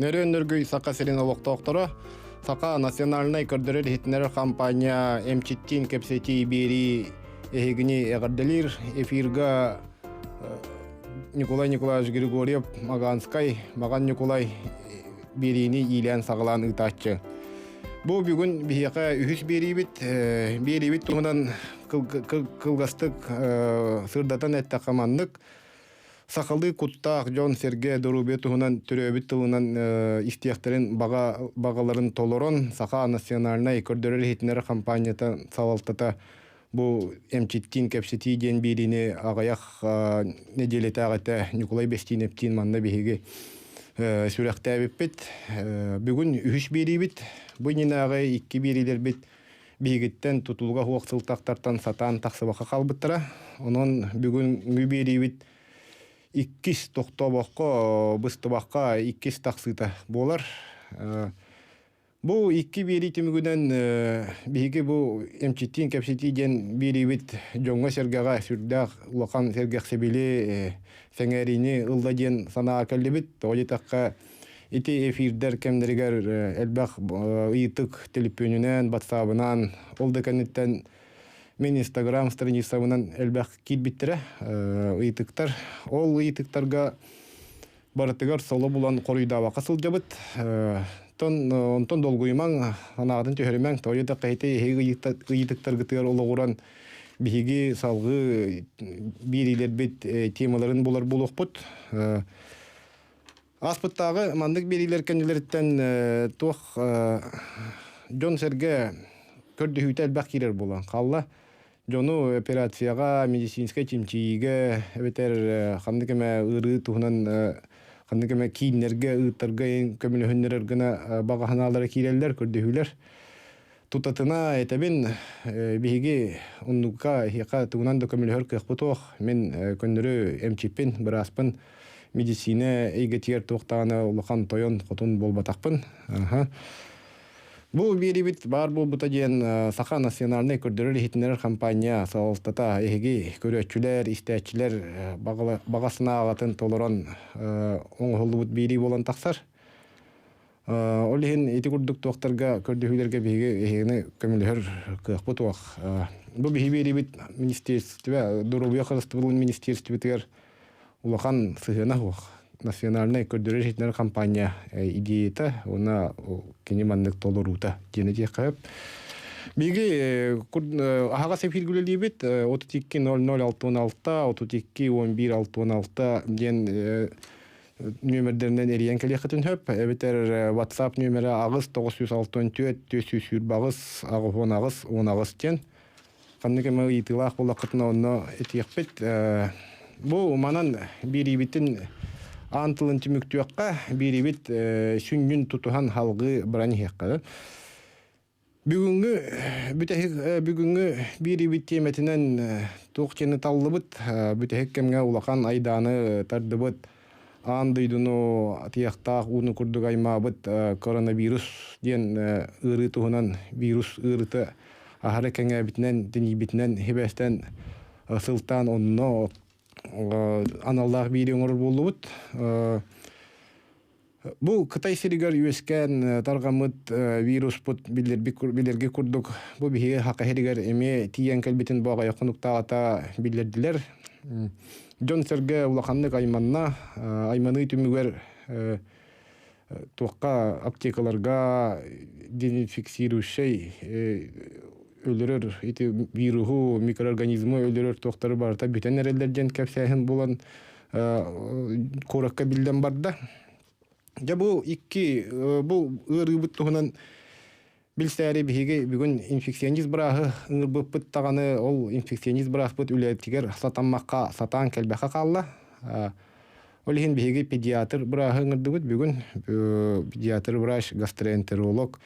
Нөрүөн-нөргүй Саха сирин олохтоохторо Саха национальнай көрдөрөр-иһитиннэрэр хампаанньа эмчиттиин кэпсэтии биэрии эһигини эҕэрдэлиир. Эфирга Николай Николаевич Григорьев Маганскай, Маган Ньукулай биэриини иилээн-саҕалаан ыытааччы. Бу бүгүн биһиэхэ үһүс биэриибит. Биэриибит туһунан кылгастык сырдатан эттэххэ маннык. Сахалыы куттаах дьон-сэргэ доруобуйа туһунан төрөөбүт тылынан истиэхтэрин баҕа баҕаларын толорон, Саха национальнай көрдөрөр-иһитиннэрэр хампаанньата салалтата бу эмчиттиин кэпсэтии диэн биэриини аҕыйах нэдиэлэтээҕитэ Ньукулай Бэстиинэптиин манна биһиги сүрэхтээбиппит. Бүгүн үһүс биэриибит. Бу иннинээҕи икки биэриилэрбит биһигиттэн тутулуга суох сылтахтартан сатаан тахсыбакка хаалбыттара. Онон бүгүҥҥү биэриибит иккис тохтобокко, быстыбакка иккис тахсыыта буолар. Бу икки биэрии түмүгүнэн биһиги бу эмчиттиин кэпсэтии диэн биэриибит дьоҥҥо-сэргэҕэ сүрдээх улахан сэргэхсэбили, сэҥээриини ылла диэн санаа кэллибит. Тоҕо диэтэххэ, Ити эфирдэр кэмнэригэр элбэх ыйытык төлөпүөнүнэн, батсаабынан, ол да кэнниттэн мин Инстаграм страницабынан элбэх киирбиттэрэ ыйытыктар. Ол ыйытыктарга барытыгар соло булан хоруйдаабакка сылдьабыт. Онтон долгуйумаҥ, санааҕытын түһэримэҥ. Тоҕо диэтэххэ ити эһиги ыйытыктаргытыгар олоҕуран биһиги салгыы биэриилэрбит темаларын булар буолуохпут. Ааспыттааҕы маннык биэриилэр кэннилэриттэн туох дьон-сэргэ көрдөһүүтэ элбэх киирэр буолан хаалла. Дьону операцияҕа, медицинскэй чинчийиигэ эбэтэр ханнык эмэ ыарыы туһунан ханнык эмэ кииннэргэ ыыттарга көмөлөһүннэрэр гына баҕа санаалара киирэллэр, көрдөһүүлэр. Тутатына этэбин, биһиги оннукка эһиэхэ тугунан да көмөлөһөр кыахпыт суох. Мин көннөрү эмчиппин, бырааспын, медицина эйгэтигэр туох даҕаны улахан тойон хотун буолбатахпын. Аха. Бу биэрибит баар буолбута диэн Саха национальнай көрдөрөр-иһитиннэрэр хампаанньа салалтата эһиги көрөөччүлэр, истээччилэр баҕа санааҕытын толорон оҥоһуллубут биэрии буолан тахсар. Ол иһин ити курдук туохтарга көрдөһүүлэргэ биһиги эһигини көмөлөһөр кыахпыт суох. Бу биһи биэрибит министерство, доруобуйа харыстабылын министерствотыгар улахан сыһыана суох. Национальнай көрдөрөр-иһитиннэрэр компания идеята уонна кини маннык толоруута диэн этиэххэ сөп. Биһиги аһаҕас эфиргэ үлэлиибит 32 00 66 32 11 66 диэн нүөмэрдэринэн эрийэн кэлиэххитин сөп эбэтэр WhatsApp нүөмэрэ аҕыс 964 428 88 18 диэн ханнык эмэ ыйытыылаах буоллаххытына онно этиэхпит. Бу манан биэриибитин аан тылын түмүктүөххэ, биэриибит сүнньүн тутуһан халгыы баран иһиэххэ. Бүгүҥҥү бүтэһик бүгүҥҥү биэриибит тиэмэтинэн туох диэни таллыбыт, бүтэһик кэмҥэ улахан айдааны тардыбыт, аан дойдуну атыйахтаах ууну курдук аймаабыт коронавирус диэн ыарыы туһунан вирус ыарыыта аһара кэҥээбитинэн, тэнийбитинэн сибээстээн сылтаан онно аналлаах биэрии оҥорор буоллубут. Бу Кытай сиригэр үөскээн тарҕаммыт вируспут билэрги курдук бу биһиги Саха сиригэр эмиэ тиийэн кэлбитин бу аҕыйах хонуктааҕыта биллэрдилэр. Дьон-сэргэ улаханнык айманна. Айманыы түмүгэр туохха аптекаларга дезинфицирующай өлөрөр ити вируһу, микроорганизмы өлөрөр туохтары барыта бүтэн эрэллэр диэн кэпсээһин буолан куоракка биллэн барда. Дьэ бу икки бу ыарыыбыт туһунан билсээри биһиги бүгүн инфекционист бырааһы ыҥырбыппыт даҕаны ол инфекционист бырааспыт үлэтигэр сатаммакка сатаан кэлбэххэ хаалла. Ол иһин биһиги педиатр бырааһы ыҥырдыбыт бүгүн. Педиатр врач, гастроэнтеролог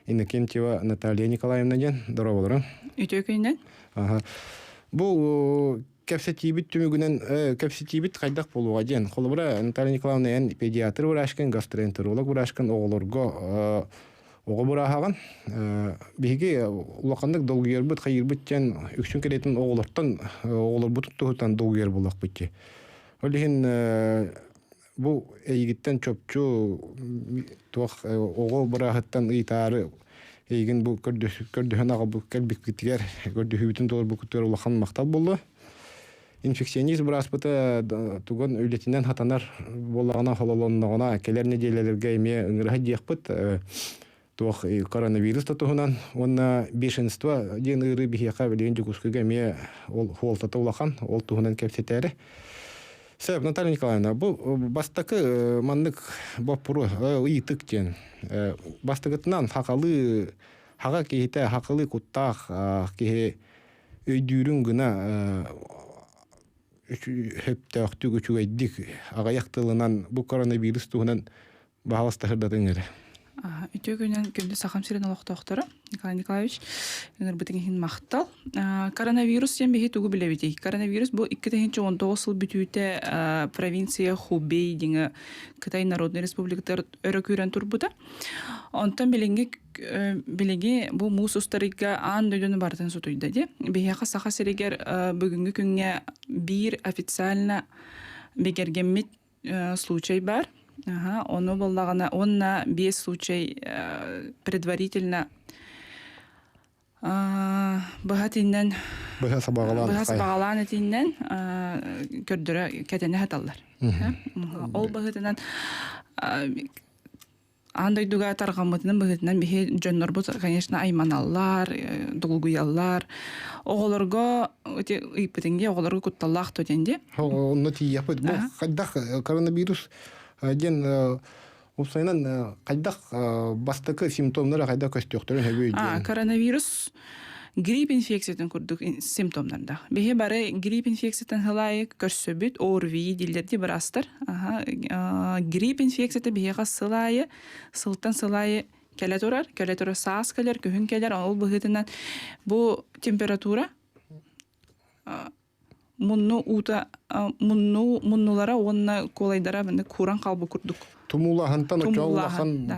Иннокентьева Наталья Николаевна диэн. Дорооболорун. Үтүө күнүнэн. Бу кэпсэтиибит түмүгүнэн кэпсэтиибит хайдах буолуоҕа диэн. Холобура, Наталья Николаевна, эн педиатр врачкын, гастроэнтеролог врачкын, оҕолорго оҕо бырааһаҕын. Биһиги улаханнык долгуйарбыт, хайыырбыт диэн үксүн кэриэтин оҕолортон, оҕолорбут туһуттан долгуйар буоллахпыт дии. Ол иһин. Бу эйигиттэн чопчу туох оҕо бырааһыттан ыйытаары эйигин бу көрдөһөн аҕалбыт кэлбиккитигэр көрдөһүүбүтүн толорбуккутугар улахан махтал буолла. Инфекционист бырааспыта тугун үлэтинэн хатанар буоллаҕына хололонноҕуна кэлэр нэдиэлэлэргэ эмиэ ыҥырыһа диэхпит туох коронавирус да туһунан уонна бешенство диэн ыарыы биһиэхэ билигин Дьокуускайга эмиэ ол суолтата улахан ол туһунан кэпсэтээри. Сөп, Наталья Николаевна, бу бастакы маннык боппуруос ыйытык диэн бастакытынан хахалыы хаҕа киһитэ хахалыы куттаах киһи өйдүүрүн гына сөптөөхтүк үчүгэйдик аҕыйах тылынан бу коронавирус туһунан баһаластаһырдатыҥ эрэ. Үтүө күнүнэн күндү Сахам сирин олохтоохторо Николай Николаевич ыҥырбытыҥ иһин махтал. Коронавирус диэн биһи тугу билэбитий? Коронавирус бу 2019 сыл бүтүүтэ провинция Хубей диҥэ Кытай Народнай Республикатыгар өрө күүрэн турбута. Онтон билиҥҥи билиги бу муус устарыйга аан дойдуну барытын сутуйда дии. Биһиэхэ Саха сиригэр бүгүҥҥү күҥҥэ биир официально бигэргэммит случай баар. Аха, ону буоллаҕына уонна биэс случай предварительно быһа этиннэн быһа сабаҕалаан быһа сабаҕалаан этиннэн көрдөрө кэтэнэ саталлар. Ол быһыытынан Аан дойдуга тарҕаммытынан быһыытынан биһи дьоннорбут, конечно, айманаллар, долгуйаллар. Оҕолорго ити ыйыппытыҥ дии, оҕолорго кутталлаах дуо диэн дии. Онно тиийиэхпит. Бу хайдах коронавирус диэн уопсайынан хайдах бастакы симптомнара хайдах көстүөхтэрин сөбүй диэн. Коронавирус грипп инфекциятын курдук симптомнардаах. Биһи бары грипп инфекциятын сыл аайы көрсөбүт, ОРВИ дииллэр дии быраастар. Грипп инфекцията биһиэхэ сыл аайы, сылтан сыл аайы кэлэ турар, кэлэ турар саас кэлэр, күһүн кэлэр, ол быһыытынан бу температура мунну уута мунну муннулара уонна куолайдара маннык кууран хаалбыт курдук. Тумуулаһантан улахан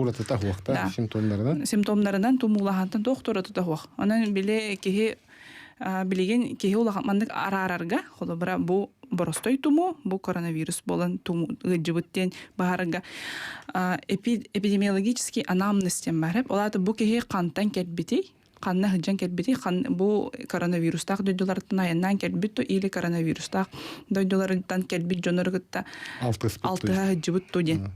уратыта суох симптомнарынан. Симптомнарынан тумуулаһантан туох да уратыта суох. Онон били киһи билигин киһи улахан маннык араарарга холобура бу боростой тумуу, бу коронавирус буолан тумуу ыалдьыбыт диэн баһарга эпидемиологический анамнез диэн баар. Ол аата бу киһи хантан кэлбитий, ханна сылдьан кэлбитий, бу коронавирустаах дойдуларыттан айаннаан кэлбит ту или коронавирустаах дойдуларыттан кэлбит дьоннору кытта алтыһа сылдьыбыт ту диэн.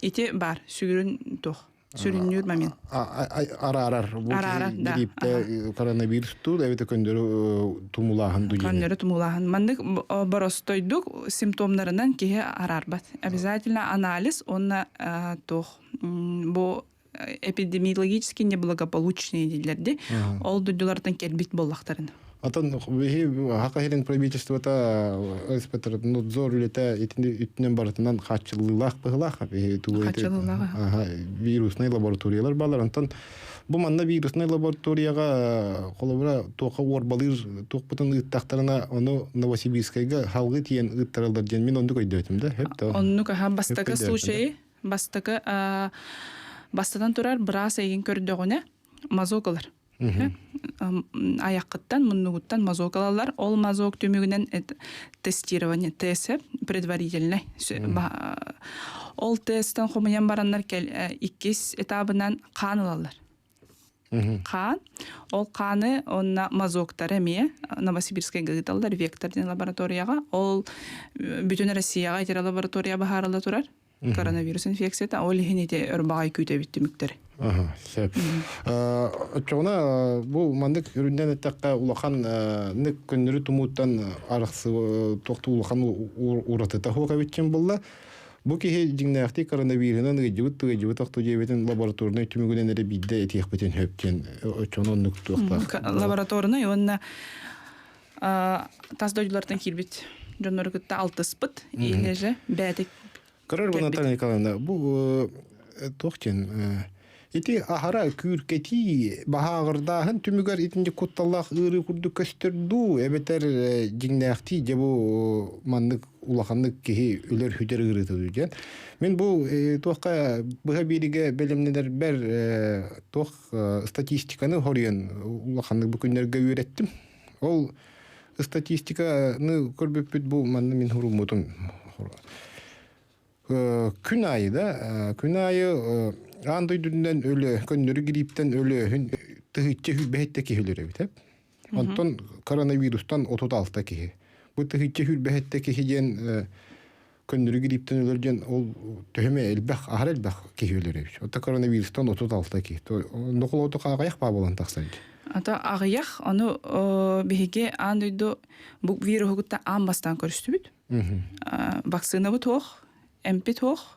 Ити баар сүгүрүн туох сүрүннүүр момент. Араарар. Араарар, да. Гриппте коронавирус туу, эбэтэ көннөрү тумулааһын ду Көннөрү тумулааһын. Маннык боростойдук симптомнарынан киһи араарбат. Обязательно анализ уонна туох бу эпидемиологически неблагополучные дииллэр ди. Ол дойдулартан кэлбит буоллахтарын. Атын биһи Хака сирин правительствота Роспотребнадзор үлэтэ итини үтүнэн барытынан хааччыллыылаах быһылаах. Хааччыллыылаах. Вируснай лабораториялар баалар. Онтон бу манна вируснай лабораторияҕа холобура туохха уорбалыыр туохпутун ыыттахтарына ону Новосибирскайга халгы тиийэн ыыттараллар диэн мин оннук өйдөөтүм да. Оннук аха бастакы случайы бастакы бастатан турар быраас эйигин көрдөҕүнэ мазок ылар. Айаххыттан, муннугуттан мазок ылаллар. Ол мазок түмүгүнэн тестирование, тест предварительный. Ол тесттэн хомуйан бараннар иккис этабынан хаан ылаллар. Хаан. Ол хааны онно мазоктары эмиэ Новосибирскайга ыыталлар, Вектор диэн лабораторияҕа. Ол бүтүн Россияҕа итирэ лаборатория баһаарылла турар. Коронавирус инфекцията ол иһин ити өрбаҕай күүтэбит түмүктэр. Сөп. Оччоҕуна бу маннык үрүннэн эттэххэ улахан нык көннөрү тумууттан арахсы туохтуу улахан уратыта суох эбитчин булла. Бу киһи дьиҥнээхтик коронавируһунан ыалдьыбыт ыалдьыбыт охто диэбитин лабораторнай түмүгүнэн эрэ биирдэ этиэхпитин сөп диэн оччону оннук туохтаах. Лабораторнай уонна тас дойдулартан киирбит дьоннору кытта алтыспыт или же бэйэтэ Көрөр бу Наталья Николаевна, бу туох диэн ити аһара күүркэтии баһааҕырдааһын түмүгэр итинник кутталлаах ыарыы курдук көстөр дуу эбэтэр дьиҥнээхтии дьэ бу маннык улаханнык киһи өлөр сүтэр ыарыыта дуу диэн. Мин бу туохха быһа биэригэ бэлэмнэнэрбэр туох статистиканы хоруйан улаханнык бу күннэргэ үөрэттим. Ол статистиканы көрбүппүт бу манна мин хуруммутум. Күн аайы да, күн аайы аан дойдунан өлө, көннөрү грипптен өлөөһүн тыһыычча сүүрбэһиттэ киһи өлөр эбит. Онтон коронавирустан 36 киһи. Бу тыһыычча сүүрбэһиттэ киһи диэн көннөрү грипптен өлөр диэн ол төһөмө элбэх, аһара элбэх киһи өлөр эбит. Ота коронавирустан 36 киһи. Нохолооту аҕыйах баа буолан тахсар. Ата аҕыйах, ону биһиги аан дойду бу вируһу кытта аан бастаан көрүстүбүт. Вакцинабыт суох, эмпит суох,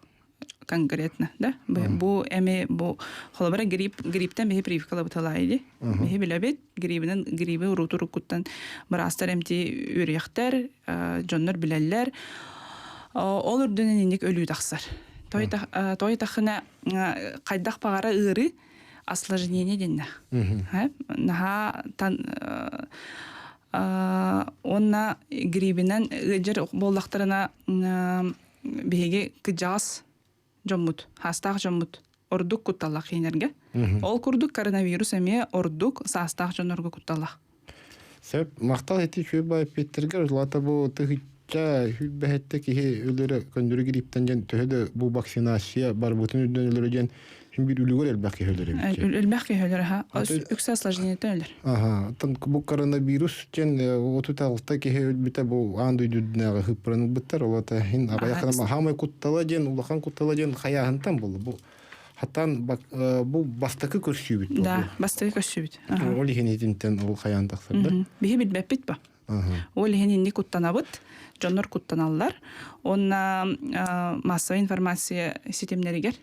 конкретно, да? Бу эми бу холобура грипп грипптен биһи прививкалабыталаайди. Биһи билэбит, грибинен гриби урутуруккуттан быраастар эмти үөрүйэхтэр, дьоннор билэллэр. Ол үрдүнэн инник өлүү тахсар. Той тахына хайдах баҕара ыары осложнение деннэ. Наһаа тан уонна грибинэн ыалдьар буоллахтарына биһиги кыдьаҕас дьоммут, хаастаах дьоммут ордук кутталлах кинилэргэ. Ол курдук коронавирус эмиэ ордук саастаах дьоннорго кутталлах. Сөп, махтал ити үчүгэй баайпиттэргэр Злата бу тыһычча сүүрбэһэттэ киһи өлөрө көннөрү грипптэн диэн төһө да бу вакцинация барбытын үрдүнэн өлөрө диэн Син биир үлүгэр элбэх киһи өлөр эбит. Элбэх киһи өлөр, аха. Үксэ осложнениеттан өлөр. Аха. Оттон бу коронавирус диэн 36 киһи өлбүтэ бу аан дойду үрдүнээҕи хыппыран ылбыттар. Ол ата иһин аҕыйах хаамай куттала диэн улахан куттала диэн хайааһынтан буолла. Бу хатан бу бастакы көрсүүбүт. Да, бастакы көрсүүбүт. Ол иһин итинтэн ол хайаан тахсарда. Биһи билбэппит ба. Ол иһин инник куттанабыт, дьоннор куттаналлар. Уонна массовай информация ситимнэригэр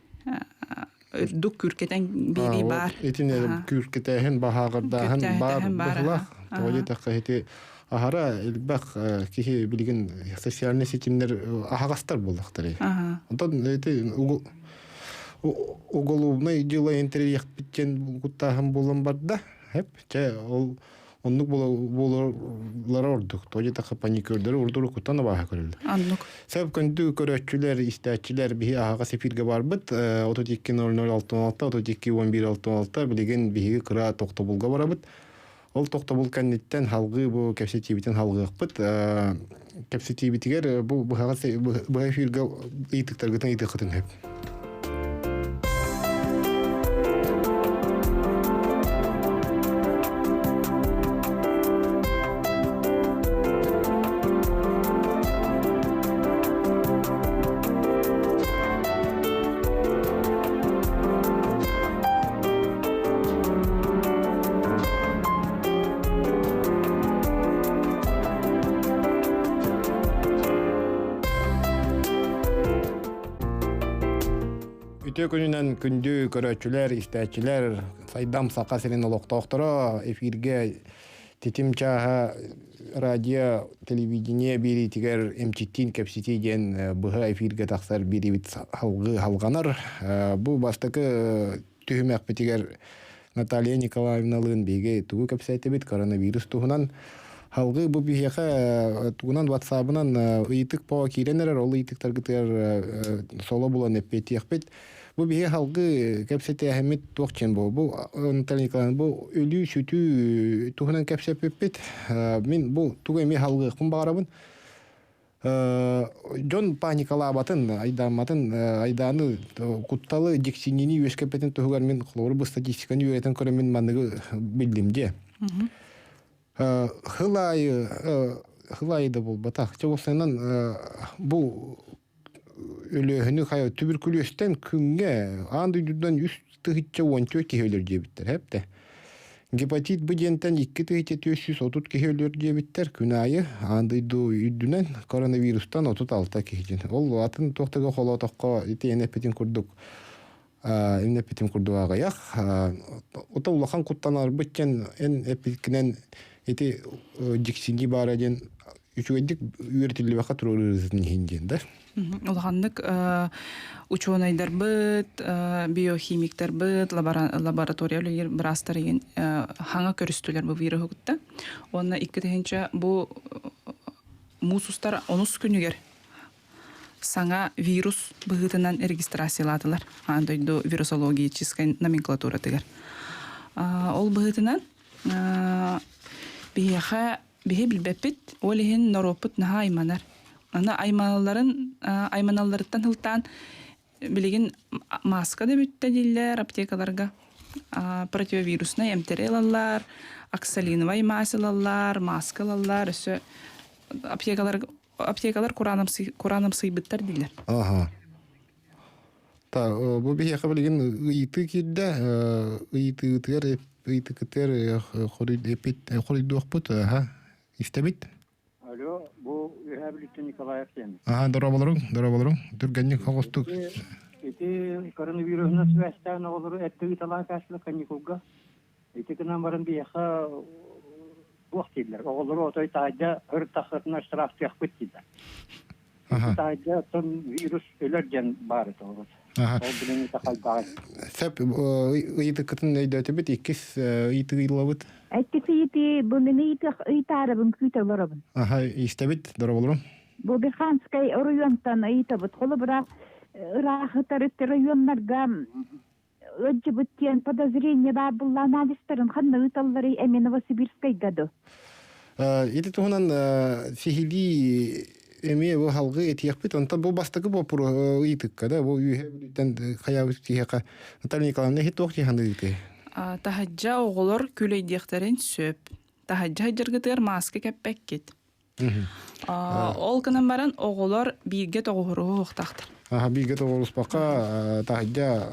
үрдүк күркэтэн биэрии баар. Итини күркэтээһин, баһааҕырдааһын баар быһылаах. Тоҕо диэтэххэ ити аһара элбэх киһи билигин социальнай ситимнэр аһаҕастар буоллахтар. Онтон ити уголовнай дьыала интэриэхпит диэн куттааһын буолан барда. Хеп, чэ ол Оннук буолалара ордук. Тоҕо диэтэххэ паникердары урут-уруккуттан абааһы көрөллөр. Оннук. Сөп күндү көрөөччүлэр, истээччилэр биһи аһаҕас эфиргэ барбыт. 32.00 66, 32.11.66 билигин биһиги кыра тохтобулга барабыт. Ол тохтобул кэнниттэн халгыы бу кэпсэтиибитин халгыахпыт. Кэпсэтиибитигэр бу быһаҕас быһа эфиргэ ыйытыктаргытын ыйытыаххытын сөп. Үтүө күнүнэн күндү көрөөччүлэр, истээччилэр, Сайдам Саха сирин олохтоохторо эфиргэ Титим чааһа радио, телевидение биэриитигэр эмчиттиин кэпсэтии диэн быһа эфиргэ тахсар биэриибит салгыы салҕанар. Бу бастакы түһүмэхпитигэр Наталья Николаевналыын биһиги тугу кэпсээтибит коронавирус туһунан. Салгыы бу биһиэхэ тугунан ватсабынан ыйытык по киирэн эрэр, ол ыйытыктаргытыгар соло булан эппиэттиэхпит. Бу биһиги салгыы кэпсэтээһиммит туох диэн бу? Бу Наталья Николаевна, бу өлүү-сүтүү туһунан кэпсэппиппит. Мин бу тугу эмиэ салгыахпын баҕарабын. Дьон паникалаабатын, айдаамматын, айдааны, кутталы, дьиксиниини үөскэппэтин туһугар мин холобур бу статистиканы үөрэтэн көрөн мин манныгы биллим диэ. Хыл аайы, хыл аайы да буолбатах. Чэ, уопсайынан бу өлөөһүнү хайа түбүркүлүөстэн күҥҥэ аан дойдуттан 3 014 киһи өлөр диэбиттэр эптэ. Гепатит Б диэнтэн 2 430 киһи өлөр диэбиттэр күн аайы аан дойду үрдүнэн коронавирустан 36 киһи диэн. Ол атын туох да холоотоххо ити эн эппитин курдук эн эппитин курдук аҕыйах. Ота улахан куттанарбыт диэн эн эппиккинэн ити дьиксинии баара диэн үчүгэйдик үөрэтиллибэххэ туруорурутун иһин диэн да. Улаханнык учуонайдарбыт, биохимиктарбыт, лаборатория үлэлиир быраастар игин хаҥа көрүстүлэр бу вируһу кытта. Уонна икки тыһыынча бу муус устар онус күнүгэр саҥа вирус быһыытынан регистрациялаатылар аан дойду вирусологическай номенклатуратыгар. Ол быһыытынан биһиэхэ биһи билбэппит, ол иһин норуоппут наһаа айманар. Аны айманалларын айманалларыттан сылтаан билигин мааска да бүттэ дииллэр аптекаларга. Противовируснай эмтэри ылаллар, оксалиновай маас ылаллар, мааска ылаллар, өссө аптекалар аптекалар кураанамсыйбыттар дииллэр. Аха. Та бу биһиэхэ билигин ыйытыы киирдэ. Ыйытыытыгар ыйытыкытыгар хоруйдуохпут. Аха. Истэбит. Алло, бу Үөһээ Бүлүүттэн Николаев диэн. Аха, дорооболоруҥ, дорооболоруҥ. Түргэнник соҕустук. Ити, ити коронавируһунан сибээстээн оҕолору эрдэ ыыталаан кашлы каникулга. Ити гынан баран биһиэхэ туох дииллэр, оҕолору отой таһырдьа ырыттаххытына штрафтыахпыт дииллэр. Аха. Таһырдьа оттон вирус өлөр диэн баар этэ урут. Аха. Ол билиҥҥитэ хайдаҕый? Сөп ыйытыккытын өйдөөтүбүт. Иккис ыйытыгы ылабыт. Иккис ыйытыы бу мин ыйытыах ыйытаарыбын күүтэ олоробун. Аха, истэбит, дорооболорум. Бу Беханскай оройуонтан ыйытабыт. Холобура, ыраах ытар районнарга ыалдьыбыт диэн подозрение баар булла анализтарын ханна ыыталларый эмиэ Новосибирскайга ду? Ити туһунан сиһилии эмиэ бу халгыы этиэхпит. Онтон бу бастакы боппуруос ыйытыкка да бу үөһэ бүлүүттэн хайаабыт киһиэхэ Наталья Николаевна иһит туох дии саныыгытый? Таһырдьа оҕолор күлэйдиэхтэрин сөп. Таһырдьа сылдьаргытыгар мааска кэппэккит. Ол гынан баран оҕолор бииргэ тоҕуһуруһуохтаахтар. Аха бииргэ тоҕуруспакка таһырдьа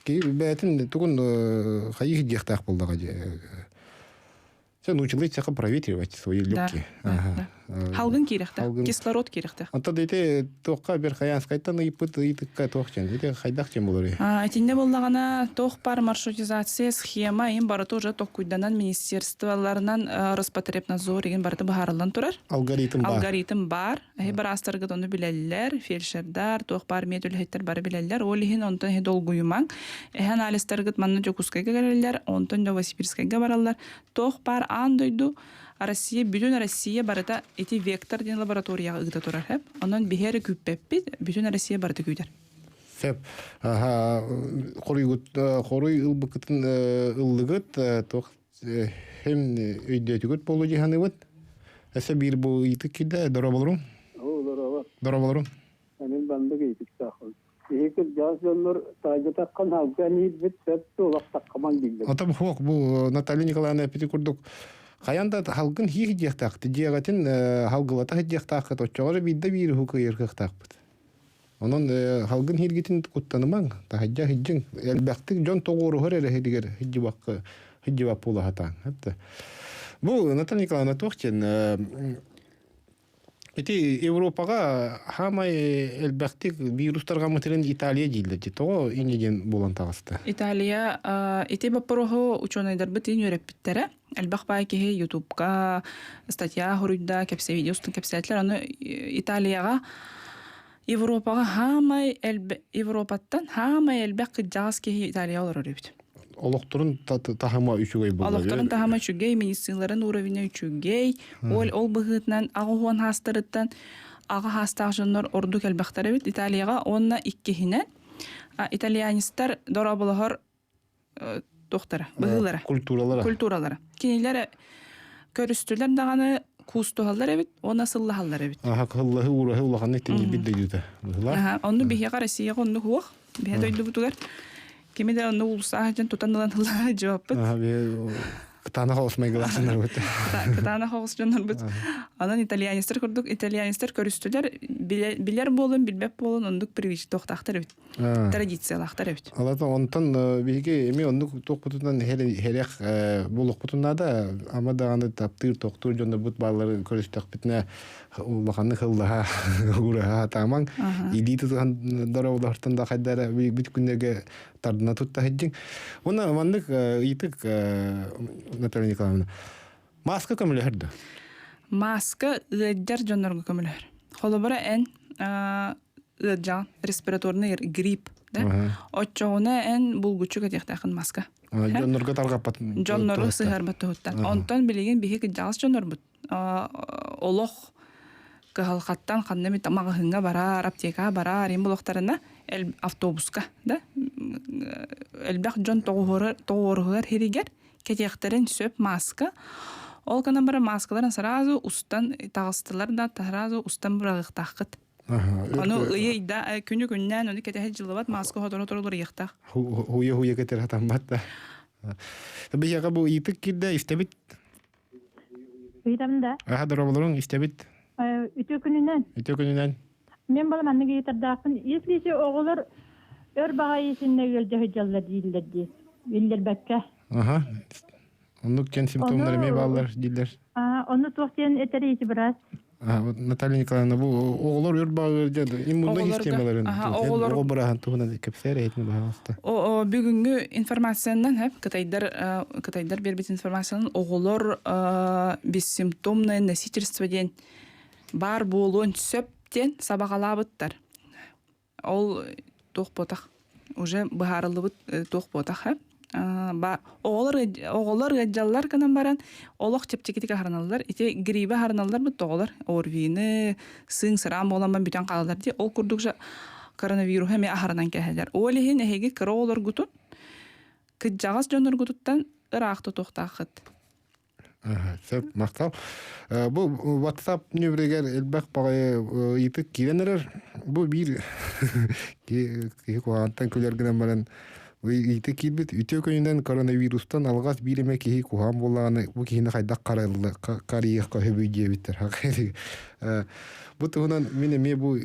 киһи бэйэтин тугун хайыы диэхтээх буоллаҕа дии. Все научилась проветривать свои легкие. Да, да. Халгын киирэхтэх, кислород киирэхтэх. Онтон ити туохха Верхоянскайтан ыйыппыт ыйытыкка туох диэн, ити хайдах диэн буолар? Итиннэ буоллаҕына туох баар маршрутизация схема им барыта уже толкуйданан министерстволарынан Роспотребнадзор игин барыта быһаарыллан турар. Алгоритм баар. Алгоритм баар. Эһи быраастаргыт ону билэллэр, фельдшердар, туох баар медүлэһиттэр бары билэллэр. Ол иһин онтон эһи долгуйумаҥ. Эһи анализтаргыт манна Дьокуускайга кэлэллэр, онтон Новосибирскайга бараллар. Туох баар аан дойду Россия, бүтүн Россия барыта ити Вектор диэн лабораторияҕа ыыта турар. Онон биһи эрэ күүппэппит, бүтүн Россия барыта күүтэр. Сөп. Хоруйгут хоруй ылбыккытын ыллыгыт туох һэм өйдөөтүгүт буолуо дии саныыбыт. Өссө биир бу ыйытык киирдэ. Дорооболоруҥ. Оо, дорообо. Дорооболоруҥ. Мин бандык ыйытыктаахпын. Киһи кырдьаҕас дьоннор таайдатаххын халга иһирбит сөп туолахтаххаман дииллэр. Отом хуох бу Наталья Николаевна эппити курдук хайан да халгын хиих диэхтаах дьиэҕитин халгылата диэхтааххыт оччоҕо биирдэ биир уһу кыайыр кыахтаахпыт. Онон халгын хииргитин куттанымаҥ, таһырдьа сылдьыҥ. Элбэхтик дьон тоҕуоруһар эрэ сиригэр сылдьыбакка сылдьыбат буола сатааҥ. Бу Наталья Николаевна туох диэн Ити Европаҕа хаамай элбэхтик вирус тарҕаммытын Италия дииллэр дии. Тоҕо инньэ диэн буолан таҕыста? Италия ити боппуруоһу учуонайдарбыт иин үөрэппиттэрэ. Элбэх баай киһи Ютубка статья суруйда, кэпсэ видео устун кэпсээтилэр. Аны Италияҕа Европаҕа хаамай элбэх Европаттан хаамай элбэх кырдьаҕас киһи Италияҕа олорор эбит. Олохторун таһыма үчүгэй буолла. Олохторун таһыма үчүгэй, медицинларын уровеня үчүгэй. Ол ол быһыытынан аҕа уон хаастарыттан аҕа хаастаах дьоннор ордук элбэхтэр эбит Италияҕа уонна иккиһинэн итальянецтар дорооболоһор туохтара быһыылара культуралара культуралара кинилэр көрүстүлэр даҕаны куустуһаллар эбит уонна сыллаһаллар эбит аха кыллаһы уураһы улаханнык тэнийбит дойдута быһыылаах онну биһиэхэ Россияҕа оннук суох биһи дойдубутугар кими да онну уулусса сылдьан тутан ылан ылла дьуоппут кытаанах оҕус майгылаахсыннарбыт кытаанах оҕус дьоннорбут онон итальянецтар курдук итальянецтар көрүстүлэр билэр буолун билбэт буолун оннук привычка туохтаахтар эбит традициялаахтар эбит. Алата онтон биһиги эмиэ оннук туохпутунан хэрэх булуохпутун наада. Ама даҕаны таптыыр, тохтуур дьоннорбут баалларын көрүстэхпитинэ улаханнык ыллаһа, ураһа сатаамаҥ. Илии тутуһан дорооболоһортон да хайда эрэ бүт күннэргэ тардына тутта сылдьыҥ. Уонна маннык ыйытык Наталья Николаевна. Маска көмөлөһөр да? Маска ыалдьар дьоннорго көмөлөһөр. Холобура эн ыалдьаҕын респираторный грипп да оччоҕуна эн булгуччу кэтиэхтээххин маска дьоннорго тарҕаппат дьоннору сыһыарбат туһуттан онтон билигин биһи кырдьаҕас дьоннорбут олох кыһалҕаттан ханна эмит маҕаһыыҥҥа бараар аптекаҕа бараар им булуохтарына автобуска да элбэх дьон тоҕуоруһугар хиригэр кэтиэхтэрин сөп маска. Ол гынан баран мааскаларын сразу устан таҕыстылар да сразу устан быраҕыахтааххыт. Ону ыйы-ыйда күнү-күннээн ону кэтэһэ дьыллыбат мааска хоторо-хоторо уларыйыахтаах. Хуйа-хуйа кэтэр хатаммат да. Биһиэхэ бу ыйытык киирдэ истэбит. Ыйытабын да? Аха дорооболоруҥ истэбит. Үтүө күнүнэн. Үтүө күнүнэн. Мен балам аннык ыйытардаахпын. Если оҕолор өр баҕайы итиннэ ыалдьа сылдьаллар дииллэр дии. Биллэрбэккэ. Аха. Оннук диэн симптомнар эмиэ бааллар дииллэр. Ону туох диэн этэр ити быраас? Наталья Николаевна, бу оҕолор өр баҕар диэн иммуннай системаларын оҕо бырааһын туһунан кэпсээр эһитин баһаалыста. Бүгүҥҥү информациянан хэп кытайдар кытайдар биэрбит информациянан оҕолор бессимптомное носительство диэн баар буолуон сөп диэн сабаҕалаабыттар. Ол туох буотах уже быһаарыллыбыт туох буотах э оҕолор оҕолор ыалдьаллар гынан баран олох чэпчэкитик аһарыналлар ити грибы аһарыналлар бут оҕолор ОРВИны сыыҥ сыраан буолан бүтэн хаалаллар дии ол курдук же коронавируһу эмиэ аһарынан кэһэллэр ол иһин эһиги кыра оҕолоргутун кыдьаҕас дьонноргутуттан ыраах тутуохтааххыт. Сөп, махтал. Бу WhatsApp нүөмэригэр элбэх баҕайы ыйытык киирэн эрэр. Бу биир киһи куһаҕантан күлэр гынан баран ыйытык киирбит. Үтүө күнүнэн коронавирустан алҕас биир эмэ киһи куһаҕан буоллаҕына, бу киһини хайдах харыйыахха сөбүй диэбиттэр. Бу туһунан мин эмиэ бу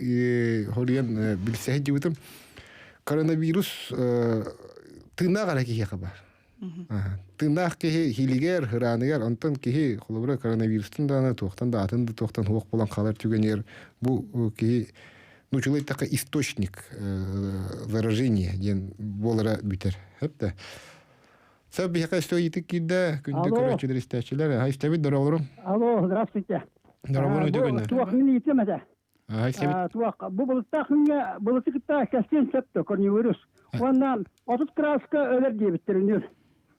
хоруйан билсэ сылдьыбытым. Коронавирус тыыннаах эрэ киһиэхэ баар. Тыыннаах киһи хилигэр, хырааныгар, онтон киһи, холобура, коронавирустан даҕаны, туохтан да атын да туохтан суох буолан хаалар түгэнигэр бу киһи нууччалыы эттэххэ источник заражения диэн буолара бүтэр. Сөп да? Сөп биһиэхэ өстө ыйытык киирдэ, күндү көрөөччүлэр, истээччилэр. Истэбит дороолорум. Алло, здравствуйте. Дорооболорум үтүө күннэр. Туох мин ыйытыам этэ. Туох бу былыттаах күҥҥэ былыты кытта кэстиэн сөп да коронавирус. Уонна 30 краска өлөр диэбиттэр үнүр.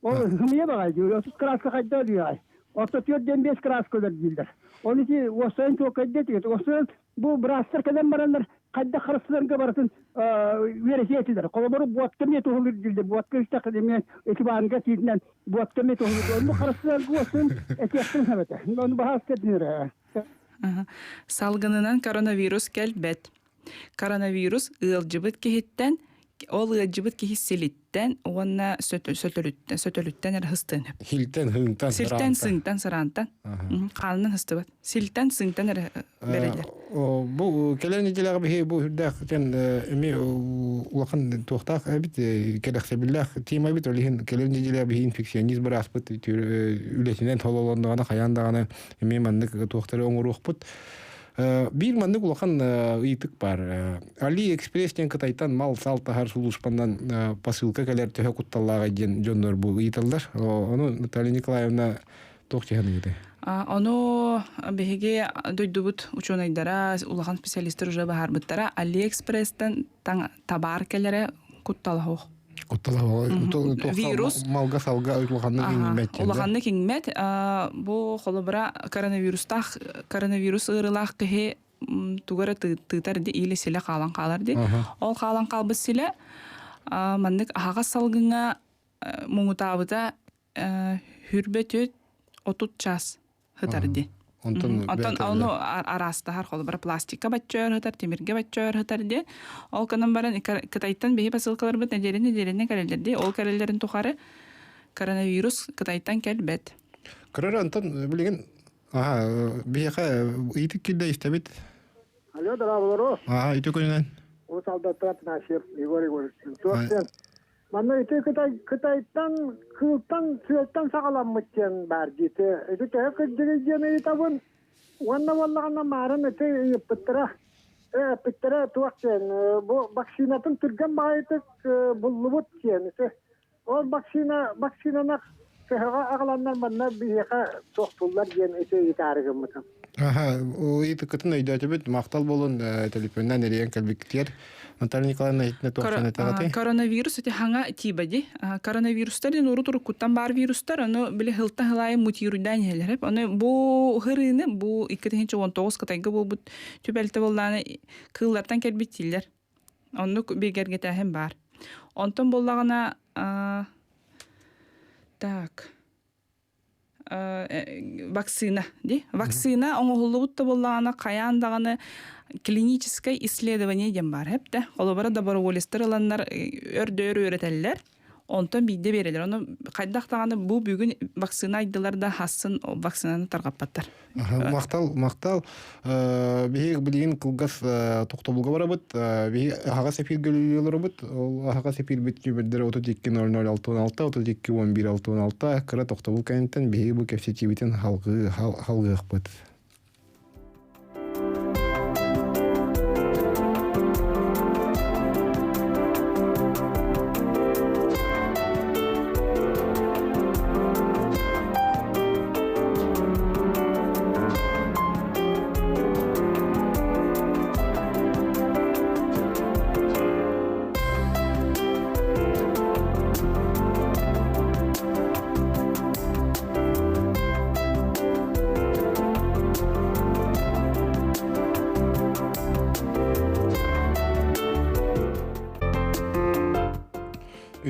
Ол ымыйа баҕай диир. 30 краска хайда өлүөҕэй? Отто 4-5 краска өлөр дииллэр. Ол ити уоссайын туоккайда этигит. Уоссайын бу быраастар кэлэн бараннар хайдах харыстыларга барытын үөрэтиэ этилэр. Холобур, буотка эмиэ туһулуур дииллэр. Буотка истэх эмиэ ити тиитинэн буотка эмиэ туһулуур. Онну харыстыларга уоссайын этиэхтин сөп этэ. Ону баһаас кэтинэр. Салгынынан коронавирус кэлбэт. Коронавирус ыалдьыбыт киһиттэн, ол ыалдьыбыт киһи силиттэн уонна сөтөлүттэн, сөтөлүттэн эрэ сыстыан сөп. Хилтэн, хыынтан, Силтэн, сыыҥтан, сыраантан. Хаанынан сыстыбат. Силтэн, сыыҥтан эрэ бэриллэр. Бу кэлэр нэдиэлэҕэ биһи бу үрдээх эмиэ улахан туохтаах эбит кэрэхсэбиллээх тема эбит ол иһин кэлэр нэдиэлэҕэ биһи инфекционист бырааспыт үлэтинэн тололонноҕуна хайаан даҕаны эмиэ маннык туохтары оҥоруохпут. Биир маннык улахан ыйытык баар. Алиэкспресс диэн Кытайтан мал-сал таһар сулууспанан посылка кэлэр төһө кутталлааҕый диэн дьоннор бу ыйыталлар. Ону Наталья Николаевна туох дьаһаныгытай? Ону биһиги дойдубут учуонайдара, улахан специалистар уже баһаарбыттара. Алиэкспресстэн табаар кэлэрэ куттала суох. Вирус малга-салга улаханнык иҥмэт. Улаханнык иҥмэт. Бу холобура коронавирустаах коронавирус ыарыылаах киһи тугу эрэ тыытар ди или силэ хаалан хаалар ди. Ол хаалан хаалбыт силэ маннык аһаҕас салгыҥҥа муҥутаабыта хүрбэ түөт 30 час сытар ди. Онтон Оттон ону араастаһар холобура пластикка бачча өр сытар, тимиргэ бачча өр сытар диэн. Ол гынан баран Кытайтан биһи посылкаларбыт нэдиэлэ-нэдиэлэнэн кэлэллэр дии. Ол кэлэллэрин тухары коронавирус Кытайтан кэлбэт. Көрөр онтон билигин аха биһиэхэ ыйытык киирдэ истэбит. Алло, дорооболору. Аха, үтүө күнүнэн. Улус Алдаттан Афанасьев Егор Егорович. Туох Манна ити Кытай, Кытайтан, кыылтан, сыалтан саҕаламмыт диэн баар дии. Ити төһө кырдьыгый диэн ыйытабын. Уонна буоллаҕына маарын ити ыйыппыттара, эппиттэрэ туох диэн, бу вакцинатын түргэн баҕайытык буллубут диэн. Ити ол вакцина, вакцинаны төһөҕө аҕаланнар манна биһиэхэ туохтуллар диэн ити ыйытаары гыммытым. Аха, ыйытыккытын өйдөөтүбүт. Махтал буолун телефонунан эрийэн кэлбиккитигэр. Наталья Николаевна итиннэ туох этэҕитий? Коронавирус ити хаҥа тиба ди. Коронавирустар диэн урут уруккуттан баар вирустар, ону били хылта хылайы мутируйдаан иһэлэр. Ону бу хырыыны бу 2019 Кытайга буолбут түбэлтэ буоллааны кыыллартан кэлбит дииллэр. Оннук бигэргэтээһин баар. Онтон буоллаҕына так. вакцина ди. Вакцина оҥоһуллубут да буоллаҕына хайаан даҕаны клиническое исследование диэн баар эптэ. Холобура доброволецтар ыланнар өрдөөр үөрэтэллэр. Онтон биирдэ биэрэллэр. Ону хайдах даҕаны бу бүгүн вакцина айдылар да хассын вакцинаны тарҕаппаттар. Махтал, махтал. Биһи билигин кылгас тохтобулга барабыт. Биһи аһаҕас эфиргэ үлэлиир Ол аһаҕас эфирбит нүөмэрдэрэ 32 00 66, 32 11 66. Кыра тохтобул кэнниттэн биһиги бу кэпсэтиибитин халгыы халгыахпыт.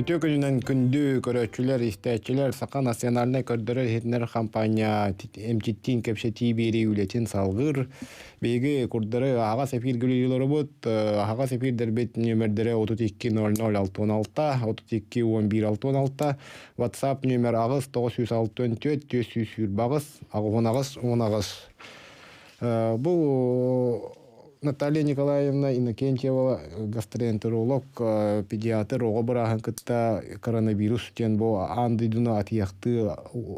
Үтүө күнүнэн күндү көрөөччүлэр, истээччилэр Саха национальнай көрдөрөр-иһитиннэрэр хампаанньа эмчиттиин кэпсэтии биэрии үлэтин салгыыр. Биһиги курдары аһаҕас эфиргэ үлэлиир Аһаҕас эфирдэрбит нүөмэрдэрэ 32 00 66, 32 11 66, WhatsApp нүөмэр 8 964 428 88 18. Бу Наталья Николаевна Иннокентьева гастроэнтеролог, педиатр оҕо бырааһын кытта коронавирус диэн бу аан дойдуну атыйахтыы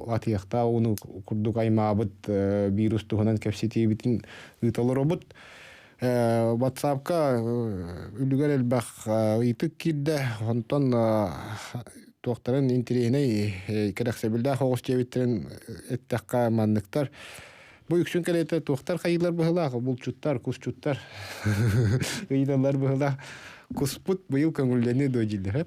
атыйахтаа ууну курдук аймаабыт вирус туһунан кэпсэтиибитин ыыта олоробут. WhatsApp-ка үлүгэр элбэх ыйытык киирдэ. Онтон туохтарын интэриэһинэй кэрэхсэбиллээх оҕус диэбиттэрин эттэххэ манныктар. Бу үксүн кэлиэтэ туохтар хайыылар быһылаах, булчуттар, кусчуттар ыйыталлар быһылаах. Куспут быйыл көҥүллэнии дуо дииллэр.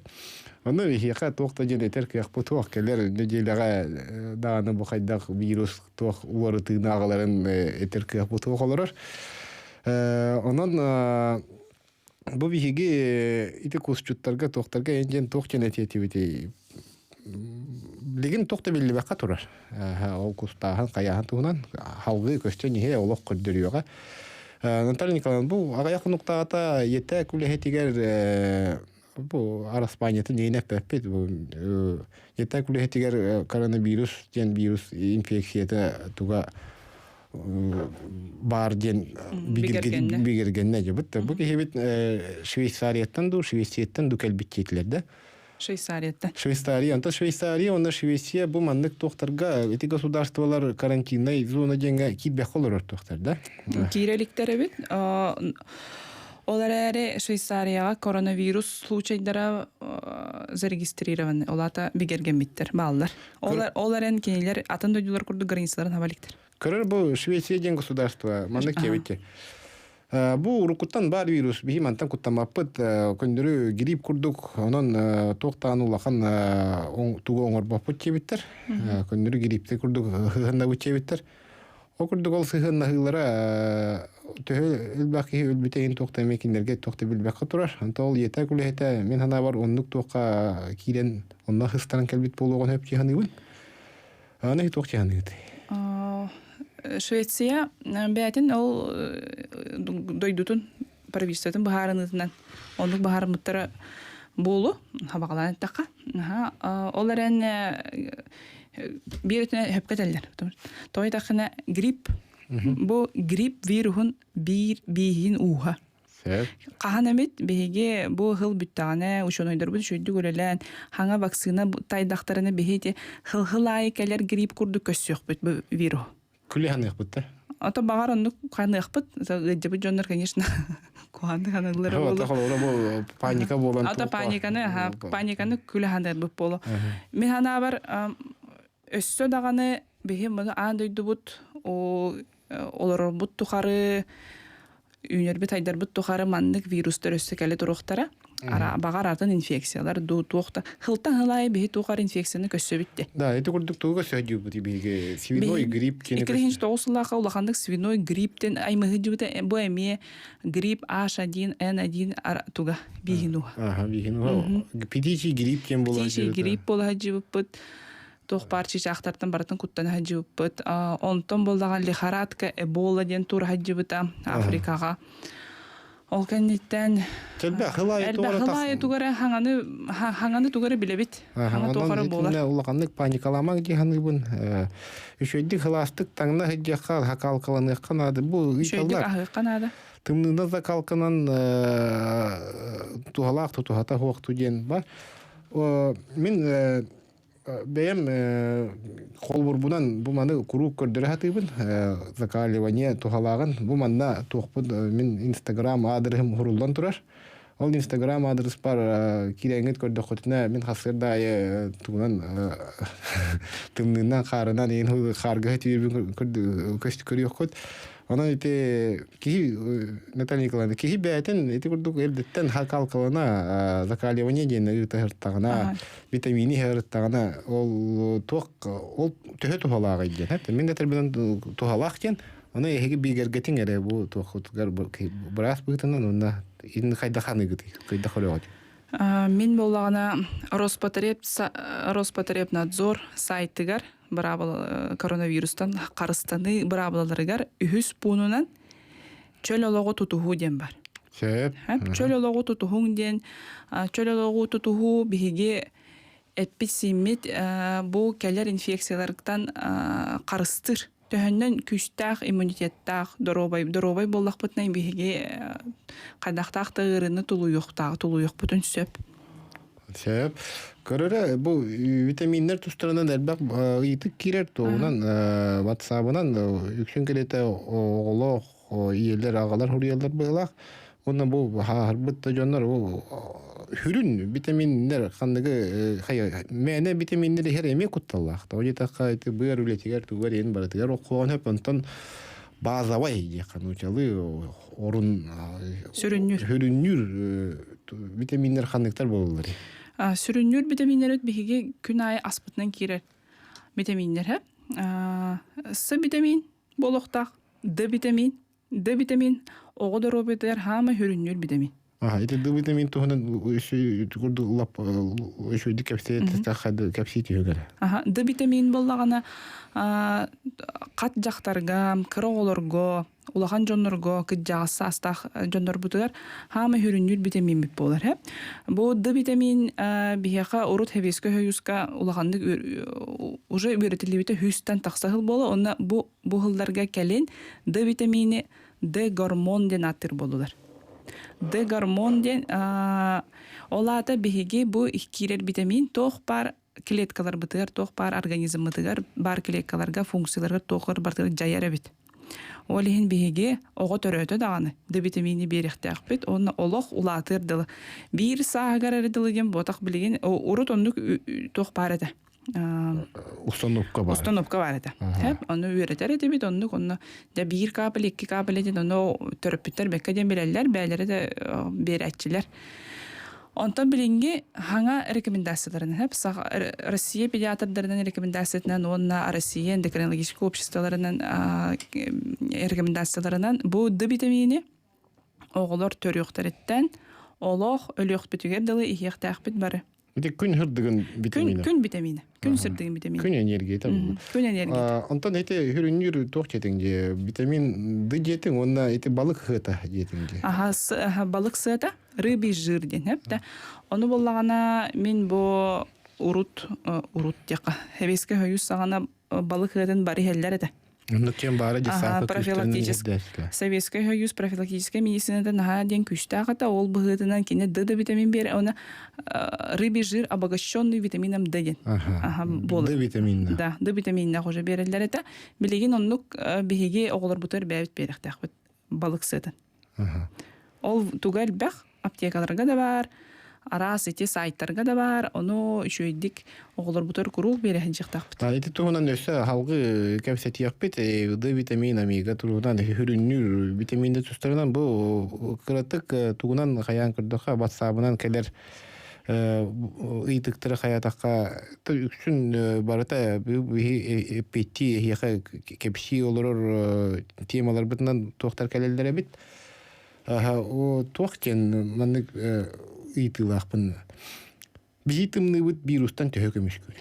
Ону биһиэхэ туох да диэн этэр кыахпыт суох. Кэлэр нэдиэлэҕэ даҕаны бу хайдах вирус туох уларытыыны аҕаларын этэр кыахпыт суох олорор. Онон бу биһиги ити кусчуттарга туохтарга эн диэн туох диэн этиэтибитий? Билигин туох да биллибэккэ турар. Ол кустааһын, хайааһын туһунан халгыы көстөн иһэ олох көрдөрүөҕэ. Наталья Николаевна, бу аҕыйах хонуктааҕыта ЕТЭК үлэһитигэр бу араспаанньатын иһин эппэппит. Бу ЕТЭК үлэһитигэр коронавирус диэн вирус инфекцията туга баар диэн бигэргэннэ дьыбыт. Бу киһибит Швейцарияттан дуу, Швецияттан дуу кэлбит диэтилэр да. Швейцарияттан. Швейцария. Онто Швейцария уонна Швеция бу маннык туохтарга ити государстволар карантиннай зона диэҥҥэ киирбэххэ олорор туохтар да? Киирэ иликтэр эбит. Ол эрээри Швейцарияҕа коронавирус случайдара зарегистрированы, ол аата бигэргэммиттэр, бааллар. Ол эрэн кинилэр атын дойдулар курдук границаларын хаба иликтэр. Көрөр бу Швеция диэн государство маннык диэбитти. Бу уруккуттан баар вирус биһи мантан куттаммаппыт көннөрү грипп курдук онон туохтаан улахан тугу оҥорбоппут диэбиттэр. Көннөрү гриппте курдук сыһыаннабыт диэбиттэр. Ол курдук ол сыһыаннаһыылара төһө элбэх киһи өлбүтэ иһин туох да эмиэ кинилэргэ туох да билбэккэ турар. Онто ол ийэтэ үлэһитэ мин санаабар оннук туохха киирэн онно сыстаран кэлбит буолуоҕун сөп дии саныыбын. Аны туох дии саныыгыт? Швеция бэйэтин ол дойдутун правительствотын быһаарыныытынан оннук быһаарыммыттара буолу хабаҕалаан эттэххэ. Ол эрэн биир өттүнэн сөпкө этэллэр. Тоҕо диэтэххинэ грипп бу грипп вируһун биир бииһин ууһа. Хаһан эмит биһиги бу ыһыл бүттэҕинэ учуонайдарбыт үчүгэйдик үлэлээн хаҥа вакцина тайдахтарына биһи ити хыл-хыл аайы кэлэр грипп курдук көссүөхпүт бу вируһу. Күлэ ханыахпыт да? Ото баҕар оннук ханыахпыт. Ыалдьыбыт дьоннор, конечно, куһааннык ханыыллара буолуо. Паника буолан. Ото паниканы, паниканы күлэ ханыырбыт буолуо. Мин санаабар өссө даҕаны биһи муну аан дойдубут олорорбут тухары үүнэрбит айдарбыт тухары маннык вирустар өссө кэлэ туруохтара. Баҕар атын инфекциялар дуу туох да хылтан хылаайы биһи туохар инфекцияны көссөбүт де. Да, это курдук туга сөдүбүт биһиги свиной грипп кини 2009 сыллаахха улаханнык свиной грипптен аймыһыдьыбыта бу эмиэ грипп H1 N1 туга биһинуha. Ага, биһинуha. Птичий грипп кем була. Птичий грипп була дьыбыппыт. Туох баар чыычаахтартан барытын куттана сылдьыбыппыт. Онтон буоллаҕа лихорадка, эбола диэн тура сылдьыбыта Африкаҕа. Ол кэнниттэн Элбэх хыл аайы элбэх хыл аайы тугу эрэ хаҥаны хаҥаны тугу эрэ билэбит. Хаҥа туох эрэ буолар. Улаханнык паникаламаҥ дии саныыбын. Үчүгэйдик хылаастык таҥна сылдьыахха, хакалкаланыахха наада. Бу Үчүгэйдик аһыахха наада. Тымныынан закалканан туһалаах тутуһата суохту диэн бар. Мин бэйэм холбурбунан бу маны куруук көрдөрө сатыыбын закаливание туһалааҕын бу манна туохпун мин инстаграм аадырыһым уһуруллан турар ол инстаграм аадырыспар киирэҥҥит көрдөххүтүнэ мин хасыарда аайы тугунан тымныынан хаарынан иин хаарга түүрбүн көрүөххүт Онон ити киһи Наталья Николаевна киһи бэйэтин ити курдук эрдэттэн хакалкалана закаливание диэн ыытыһыртаҕына витамини иһэртаҕына ол туох ол төһө туһалааҕый диэн мин да тэрбинэн туһалаах диэн ону эһиги биигэргэтиҥ эрэ бу туоххутугар быраас быһыытынан уонна ин хайдах ханыгытый хайдах өлөҕүт Мин буоллаҕына Роспотреб Роспотребнадзор сайтыгар быраабыла коронавирустан харыстаныы быраабылаларыгар үһүс пуунунан чөл олоҕу тутуһуу диэн бар. Сөп. Чөл олоҕу тутуһуҥ диэн чөл олоҕу тутуһуу биһиги эппит-сииммит бу кэлэр инфекцияларыттан харыстыыр. Төһөннөн күүстээх иммунитеттаах, доруобай, доруобай буоллахпытына биһиги хайдахтаах да ыарыыны тулуйуохтаах, тулуйуохпутун сөп. Сөп. Көрөрө бу витаминнэр тустарынан элбэх ыйытык киирэр туоһунан ватсабынан үксүн кэлиэтэ оҕолоох ийэлэр аҕалар суруйаллар быһыылаах. Уонна бу хааһырбыт да дьоннор бу хүрүн витаминнэр ханныгы мээнэ витаминнэр иһэр эмиэ кутталлаах. Тоҕо диэтэххэ ити быар үлэтигэр тугар иһин барытыгар оххоон хөп онтон базовай диэххэ нуучалыы орун сүрүннүүр сүрүннүүр витаминнэр ханныктар буолаллар? Сүрүннүүр витаминнэр биһиги күн аайы аспытынан киирэр витаминнэр. С витамин буолуохтаах, Д витамин, Д витамин оҕо доруобуйатыгар хаама сүрүннүүр витамин. Аха, ити Д витамин туһунан курдук лап үчүгэйдик кэпсии түһүгэр. Аха, Д витамин буоллаҕына хат дьахтарга, кыра оҕолорго, улахан дьоннорго, кырдьаҕас саастаах дьоннорбутугар хаама сүрүннүүр витамиммит буолар. Э? Бу Д витамин биһиэхэ урут Сэбиэскэй Союзка улаханнык уже үөрэтиллибитэ сүүстэн тахса сыл буола. Онно бу бу сылларга кэлин Д витамини Д гормон диэн ааттыыр буоллулар. Д гормон диэн ол аата биһиги бу киирэр витамин туох баар клеткаларбытыгар, туох баар организммытыгар баар клеткаларга, функцияларыгар туох барытыгар дьайар эбит. Ол иһин биһиги оҕо төрөөтө даҕаны Д витамини биэриэхтээхпит уонна олох улаатыар дылы. Биир сааһыгар эрэ дылы диэн буотах билигин урут оннук туох баар этэ. Установка баар. Установка баар этэ. Ону үөрэтэр этибит, оннук онно дьэ биир капель, икки капель диэн ону төрөппүттэр бэккэ диэн билэллэр, бэйэлэрэ да биэрээччилэр. Онтон билиҥҥи хаҥа рекомендацияларынан Россия педиатрдарынан рекомендациятынан уонна Россия эндокринологическай обществоларынан рекомендацияларынан бу Д витамини оҕолор төрүөхтэриттэн олох өлүөхпүтүгэр дылы иһиэхтээхпит бары. Ити күн сырдыгын витамина. Күн витамина. Күн сырдыгын витамина. Күн энергията. Күн энергията. Онтон ити хүрүннүүр туох диэтиҥ дии? Витамин Д диэтиҥ уонна ити балык сыата диэтиҥ дии. Аха, балык сыата, рыбий жир диэн хэп да. Ону буллаҕына мин бу урут урут диэххэ Сэбиэскэй Союз саҕана балык ыатын бары иһэллэр этэ. Оннук кэм баара десанта профилактический Советскай Союз профилактическай медицината наһаа диэн күүстээх этэ. Ол быһыытынан кини Д да витамин биэр, она рыбий жир обогащенный витамином Д диэн. Аха, Д витаминна. Да, Д витаминнаах уже биэрэллэр этэ. Билигин оннук биһиги оҕолорбутугар бэйэбит биэрэхтээхпит балык сыатын. Ол туга элбэх, аптекаларга да баар, араас ити сайтарга да баар, ону үчүгэйдик оҕолорбутугар куруук биэрэ сылдьыахтаахпыт. Ити туһунан өссө салгыы кэпсэтиэхпит. Д витамин, омега туругунан сүрүннүүр витаминнэр тустарынан бу кыратык тугунан хайаан көрдөххө батсаабынан кэлэр ыйытыктары хайаатахха үксүн барыта биһи эппиэттии эһиэхэ кэпсии олорор темаларбытынан туохтар кэлэллэр эбит. Туох диэн маннык ыйытыылаахпын. Биһи тымныыбыт вирустан төһө көмүскүүр?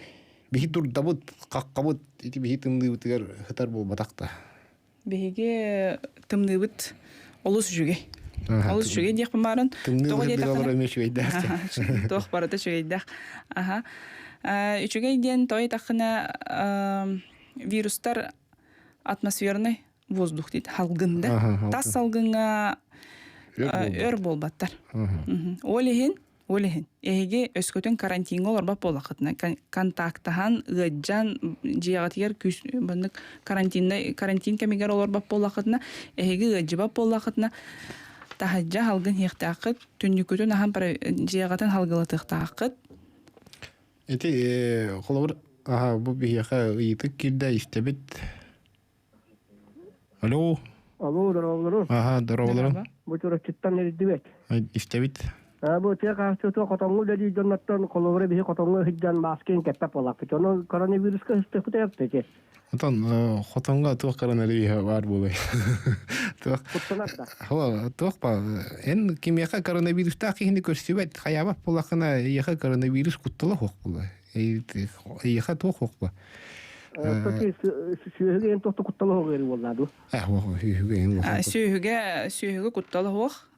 Биһи дурдабыт, хаххабыт ити биһи тымныыбытыгар сытар буолбатах да. Биһиги тымныыбыт олус үчүгэй. Олус үчүгэй диэхпин бааран. Тымныы быһыытыгар эмиэ үчүгэйдээх. Туох барыта үчүгэйдээх. Аха. Үчүгэй диэн той тахына вирустар атмосферный воздух дейт халгында. Тас салгыҥҥа өр буолбаттар. Ол иһин Ол иһин, эһиги өскөтүн карантиҥҥа олорбот буоллаххытына, контактаһан, ыалдьан, дьиэҕитигэр күүс маннык карантиннай карантин кэмигэр олорбот буоллаххытына, эһиги ыалдьыбат буоллаххытына, таһырдьа салгын иһиэхтээххит, түннүккүтүн аһан дьиэҕитин салгылатыахтааххыт. Ити холобур, аһа бу биһиэхэ ыйытык киирдэ истэбит. Алло. Алло, здороволору. Аха, здороволору. Бу Чурапчыттан эрдибэт. Истэбит. Бу тыа хаһаайыстыбата хотоҥҥо үлэлиир дьонноттон холобура биһи хотоҥҥо сылдьан мааскын кэппэт буоллахпыт. Ону коронавируска сыстыахпыт эбит Отон хотоҥҥо туох коронавируһа баар буолуой? Туох Куттанар да. Туох ба эн кимиэхэ коронавирустаах киһини көрсүбэт хайаабат буоллаххына эйиэхэ коронавирус куттала суох буолуо. Эйиэхэ туох суох ба? Сүөһүгэ эн тохто куттала суох ыарыы буоллаа дуу? Сүөһүгэ сүөһүгэ куттала суох.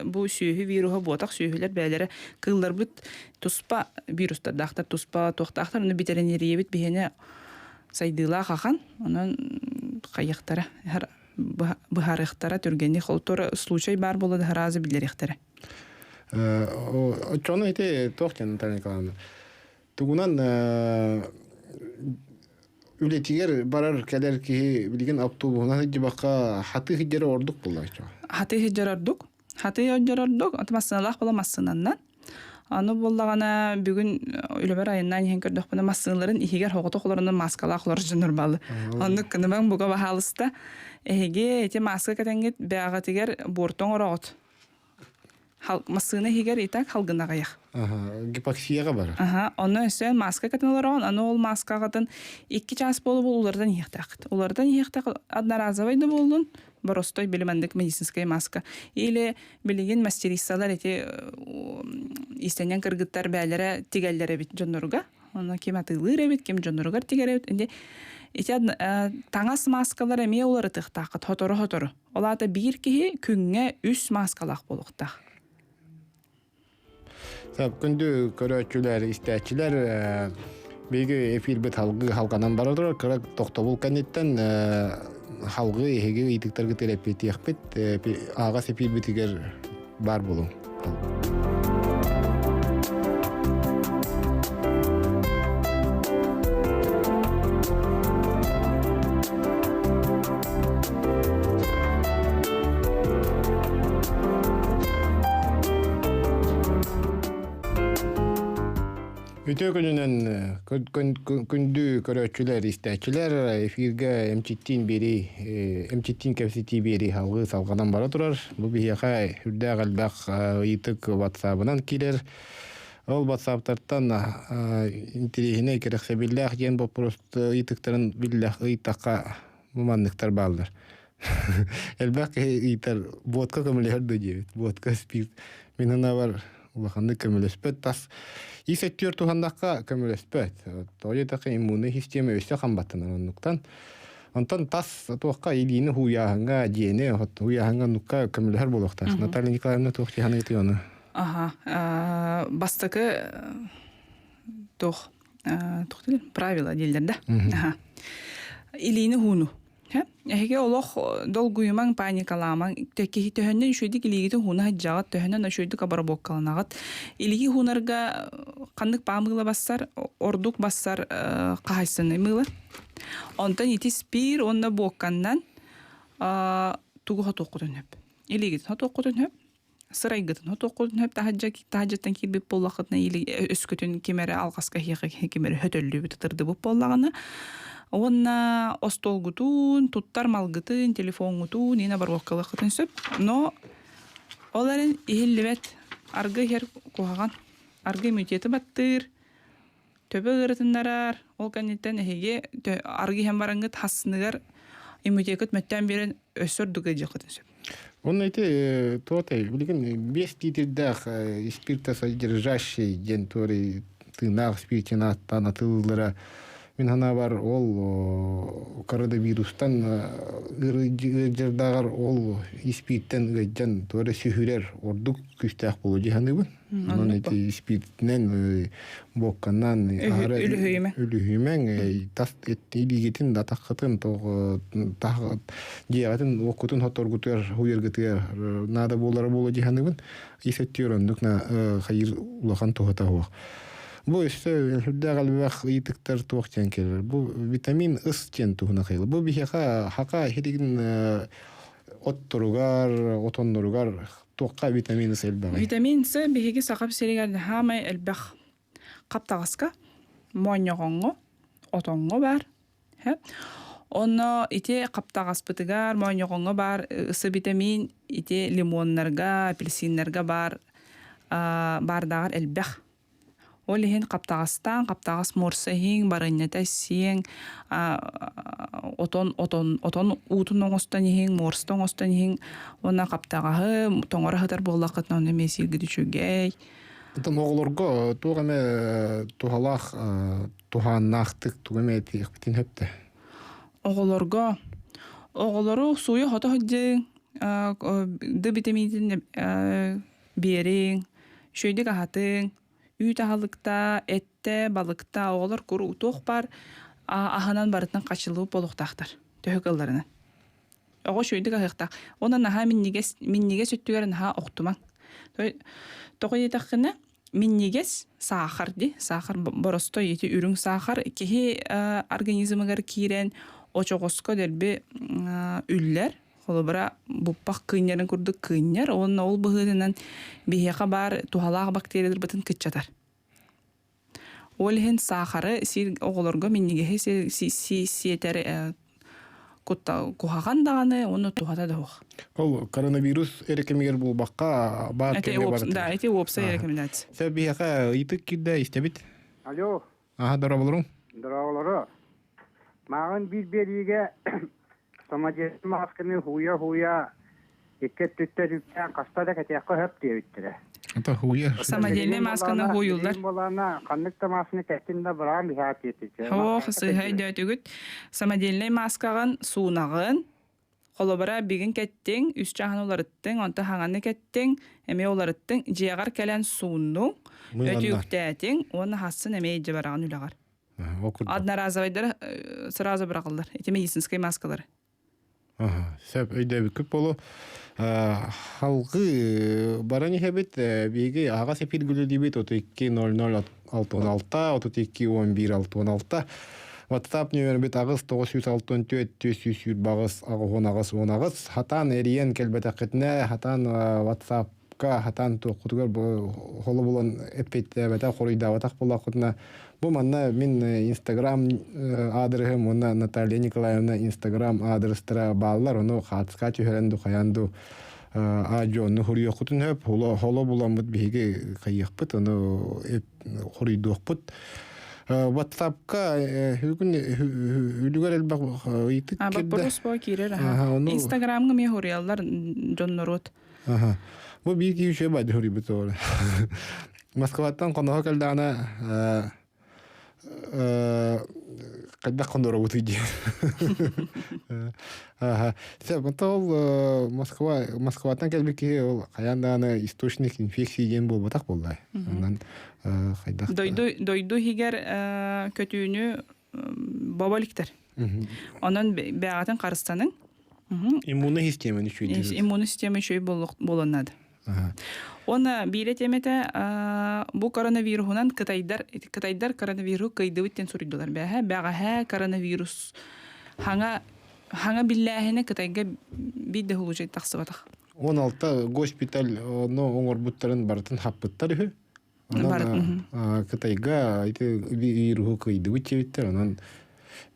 Бу сүөһү вируһа буотах сүөһүлэр бэйэлэрэ кыылларбыт туспа вирустардаахтар, туспа туохтаахтар. Ону ветеринарийэбит биһиэнэ сайдыылаах ахан. Онон хайыахтара, быһаарыахтара түргэнник. Ол туора случай баар буолла да сразу биллэриэхтэрэ. Оччону ити туох диэн Наталья Николаевна? Тугунан үлэтигэр барар кэлэр киһи билигин автобуһунан сылдьыбакка хатыы сылдьара ордук буоллааччы. Хатыы сылдьар ордук. Хатыы сылдьар ордук. Аты массыыналаах буола массыынаннан. Аны буоллаҕына бүгүн үлэбэр айаннаан иһэн көрдөхпүнэ массыыналарын иһигэр соҕотох олоронон мааскалаах олорор дьоннор бааллар. Оннук кынымаҥ бука баһаалыста. Эһиги ити мааска кэтэҥҥит бэҕэтигэр буорту оҥороҕут. Массыына иһигэр и так халгын аҕыйах. Гипоксияҕа барар. Аха, онно өссө мааска кэтэн олороҕун, аны ол мааскаҕытын 2 чаас буола уларытан иһиэхтээххит. Уларытан иһиэхтээх одноразовай да буоллун, боростой били маннык медицинскэй маска. Или билигин мастерицалар эти иистэнньэҥ кыргыттар бээлэрэ тигэллэр эбит дьонноруга. Онно ким атыылыыр эбит, ким дьонноругар тигэр эбит. Ити ити таҥас мааскалар эмиэ уларытыахтааххыт сотору-сотору. Ол аата биир киһи күҥҥэ үс мааскалаах буолуохтаах. Күндү көрөөччүлэр, истээччилэр, биһиги эфирбит халгыы халҕанан бара турар. Кыра тохтобул кэнниттэн халгыы эһиги ыйытыктаргытыгар эппиэттиэхпит. Аҕас эфирбитигэр баар буолуҥ. Үтүө күнүнэн күндү көрөөччүлэр, истээччилэр эфиргэ эмчиттиин биэрии, эмчиттиин кэпсэтии биэрии салгыы салҕанан бара турар. Бу биһиэхэ үрдээх элбэх ыйытык ватсабынан киирэр. Ол ватсаптартан интэриэһинэй кэрэхсэбиллээх диэн боппуруос ыйытыктарын биллэх ыйыттахха бу манныктар бааллар. Элбэх киһи ыйытар водка көмөлөһөр дуо диэбит. Водка, спирт. Мин санаабар улаханнык көмөлөспөт. Тас ис өттүгэр туһаннахха көмөлөспөт. Тоҕо диэтэххэ иммуннай систиэмэ өссө хам баттанар оннуктан. Онтон тас туохха илиини хууйааһыҥҥа, дьиэни хууйааһыҥҥа оннукка көмөлөһөр буолуохтаах. Наталья Николаевна туох дии саныытый ону? Аха. Бастакы туох туох правила дииллэр да. Аха. Илиини хууну. Эһиги олох долгуйумаҥ, паникалаамаҥ. Киһи төһөннөн үчүгэйдик илиигитин ууна сылдьаҕыт, төһөннөн үчүгэйдик обработкаланаҕыт. Илии уунарга ханнык баа мыыла бассар, ордук бассар хаһайсыны мыыла. Онтон ити спир уонна буокканнан тугу хотуоххутун сөп. Илиигитин хотуоххутун сөп. Сырайгытын хотуоххутун сөп. Таһырдьа таһырдьаттан киирбит буоллаххытына или өскөтүн ким эрэ алҕаска эһиэхэ ким эрэ хөтөллүбүт ытырдыбыт буоллаҕына уонна остуолгутун, туттар малгытын, телефоҥҥутун иин оборуоккалыаххытын сөп. Но ол эрэн иһиллибэт аргы иһэр куһаҕан. Аргы иммунитеты баттыыр, төбө ыарытыннарар, ол кэнниттэн эһиги аргы иһэн бараҥҥыт хассыныгар иммунитеккыт мөттөөн биэрэн өссө ордук ыалдьыаххытын сөп. Онно ити туотай билигин 5 литрдээх спиртосодержащий диэн туорай. тыыннаах испииртэн ааттаан атыылыыллара мин санаабар ол коронавирустан ыалдьардааҕар ол испииртэн ыалдьан туора сүһүрэр ордук күүстээх буолуо дии саныыбын. Онон ити испииртинэн буокканан үлүһүйүмэҥ тас илиигитин да атаххытын дьиэҕитин уоккутун хоторгутугар уйаргытыгар наада буолара буолуо дии саныыбын. Ис өттүгэр оннук хайыр улахан туһата суох. Бу өссө сүрдээх элбэх ыйытыктар туох диэн кэлэр. Бу витамин С диэн туһунан хайыл. Бу биһиэхэ хака иһиригин отторугар, отонноругар туохха витамин С элбэҕий? Витамин С биһиги Саха сиригэр хаамай элбэх хаптаҕаска, моонньоҕоҥҥо, отоҥҥо баар. Онно ити хаптаҕаспытыгар, моонньоҕоҥҥо баар С витамин ити лимоннарга, апельсиннарга баар баардааҕар элбэх. Ол иһин хаптаҕастаан, хаптаҕас муорса иһиҥ, барыанньата сиэҥ, отон отон отон уутун оҥостон иһиҥ, муорста оҥостон иһиҥ уонна хаптаҕаһы тоҥоро сытар буоллаххытына ону эмиэ сииргит үчүгэй. Оттон оҕолорго туох эмэ туһалаах туһааннаахтык тугу эмэ этиэхпитин сөптө? Оҕолорго оҕолору сууйа-хото сылдьыҥ, Д витаминин биэриҥ, үчүгэйдик аһатыҥ, үүт аһылыкта, эттэ, балыкта оҕолор куруук туох баар аһынан барытын хачыллыбыт буолуохтаахтар төһө кыалларынан. Оҕо үчүгэйдик аһыахтаах. Уонна наһаа минньигэс минньигэс өттүгэр наһаа охтумаҥ. Тоҕо диэтэххинэ, минньигэс саахар дии, саахар боростой ити үрүҥ саахар киһи организмыгар киирэн очоҕоско дэлби үллэр. Холобура, буппах кыынньарын курдук кыынньар уонна ол быһыытынан биһиэхэ баар туһалаах бактерияларбытын кыччатар. Ол иһин саахары сиир оҕолорго минньигэһи сиэтэр куһаҕан даҕаны уонна туһата да суох. Ол коронавирус эрэ буолбакка баар кэмҥэ барытыгар. Да, ити уопсай рекомендация. Сөп биһиэхэ ыйытык киирдэ истэбит. Алло. Аха, дорооболоруҥ. Дорооболору. Мааҕын биир биэриигэ самодельный маасканы хууйа-хууйа икки өттүттэн үктээн хаста да кэтиэххэ сөп диэбиттэрэ. Это хууйа. Самодельный маасканы хууйуллар. Буолаана ханнык да маасканы кэттин да быраан биһаат диэтиччэ. Ох, сыһа өйдөөтүгүт. Самодельный мааскаҕын суунаҕын, Холобура, бигин кэттиҥ, үс чааһын уларыттыҥ, онтон хаҥаны кэттиҥ, эмиэ уларыттыҥ, дьиэҕэр кэлэн сууннуҥ, өтүүктээтиҥ уонна хассын эмиэ илдьэ бараҕын үлэҕэр. Одноразовайдары сразу быраҕыллар. Ити медицинскэй маскалары. Сөп өйдөөбүккүт болу. Халгы баран иһэбит биһиги аҕа сепир гүлүдибит 32 00 66 32 11 66 WhatsApp нөмербит аҕыс 964 428 88 18 хатаан эрийэн кэлбэтэххитинэ хатаан WhatsApp-ка хатаан туоххутугар холу булан эппиэттээбэтэх хоруйдаабатах буоллаххытына бу манна мин Инстаграм аадырыһым уонна Наталья Николаевна Инстаграм аадырыстара бааллар ону хаатыска түһэрэн ду хайаан ду аадьуонну хоруйуоххутун сөп холо буламмыт биһиги хайыахпыт ону хоруйдуохпут WhatsApp-ка бүгүн үлүгэр элбэх ыйытык киирдэ. Вопрос по киирэр. Инстаграмҥа эмиэ хоруйаллар дьон норуот. Бу биир киһи үчүгэй байды хоруйбут Москваттан хоноһо кэлдэҕинэ хайдах хоноробутуй диэн. Сөп, онто ол Москва Москваттан кэлбит киһи ол хайаан даҕаны источник инфекции диэн буолбатах буолла. Онон хайдах Дойду дойду иһигэр көтүүнү бобо иликтэр. Онон бэйэҕитин харыстаныҥ. Иммунный система үчүгэй. Иммунный система үчүгэй буолуон наада. Уонна биирэ тиэмэтэ бу коронавируһунан кытайдар кытайдар коронавиру кыайдыбыт диэн суруйдулар бээһэ бэҕэһээ коронавирус хаҥа хаҥа биллээһинэ Кытайга биир да случай тахсыбатах. 16 госпиталь ону оҥорбуттарын барытын хаппыттар үһү. Онон Кытайга ити вируһу кыайдыбыт диэбиттэр, онон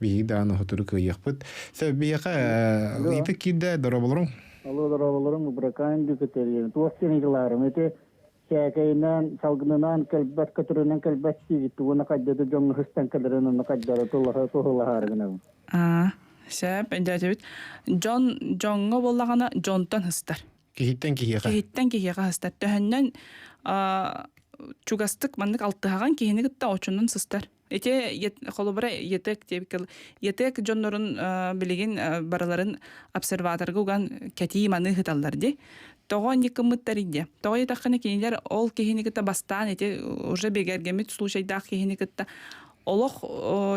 биһиги даҕаны сотору кыайыахпыт. Сөп, биһиэхэ ыйытык киирдэ, дорооболоруҥ. Алло, дорооболоруҥ, Быракаан Бүкүтэрийэн. Туох диэн ыйыталаарым, ити сээкэйинэн, салгынынан кэлбэт, көтөрүнэн кэлбэт диигит, уонна хайдата дьоҥҥо сыстан кэлэрин онно хайдары туһулаһаары гынабын. Аа, сөп, өйдөөтүбүт. Дьон дьоҥҥо буоллаҕына дьонтон сыстар. Киһиттэн киһиэхэ. Киһиттэн киһиэхэ сыстар. Төһөннөн чугастык маннык алтыһаҕын киһини кытта очунун сыстар. Ити холобура ЕТЭК диэбиккэ ЕТЭК дьоннорун билигин барыларын обсерваторга уган кэтии маныы ыһыталлар дии. Тоҕо инник гыммыттар дии. Тоҕо диэтэххинэ кинилэр ол киһини кытта бастаан ити уже бигэргэммит случайдаах киһини кытта олох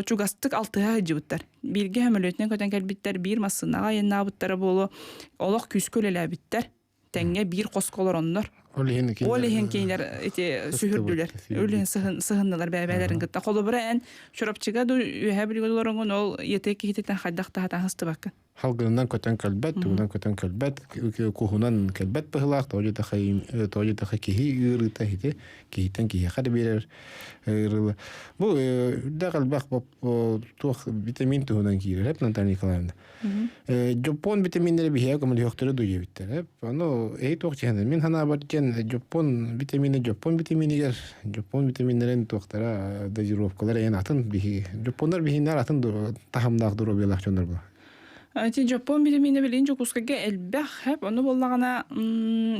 чугастык алтыһа сылдьыбыттар. Бииргэ сөмөлүөтүнэн көтөн кэлбиттэр, биир массыынаҕа айаннаабыттара буолуо, олох күүскэ үлэлээбиттэр. Тэҥҥэ биир хоско олороннор. Ол иһин Ол иһин кинилэр ити сүһүрдүлэр. Ол иһин сыһыннылар бэйэ-бэйэлэрин кытта. Холобура эн Чурапчыга ду үөһэ Бүлүүгэ олороҥҥун ол ете киһититтэн хайдах таһатан сыстыбаккын. Халгынынан көтөн кэлбэт, тугунан көтөн кэлбэт, куһунан кэлбэт быһылаах, тоҕо диэтэхэ киһи ыарыыта ити киһиттэн киһиэхэ да биэрэр ыарыылы. Бу үрдээх элбэх туох витамин туһунан киирэр, Наталья Николаевна. Дьоппуон витаминнэри биһиэхэ көмөлөһүөхтэрэ дуу диэбиттэр. Ону эһи туох дьиһэнэ мин санаабар диэн дьоппуон витаминэ дьоппуон витаминигэр дьоппуон витаминнэрин туохтара дозировкалар эйэн атын биһиги дьоппуоннар биһиннэр атын таһымнаах доруобуйалаах дьоннор була. Ити дьоппуон витаминэ билигин Дьокуускайга элбэх хэп ону буоллаҕына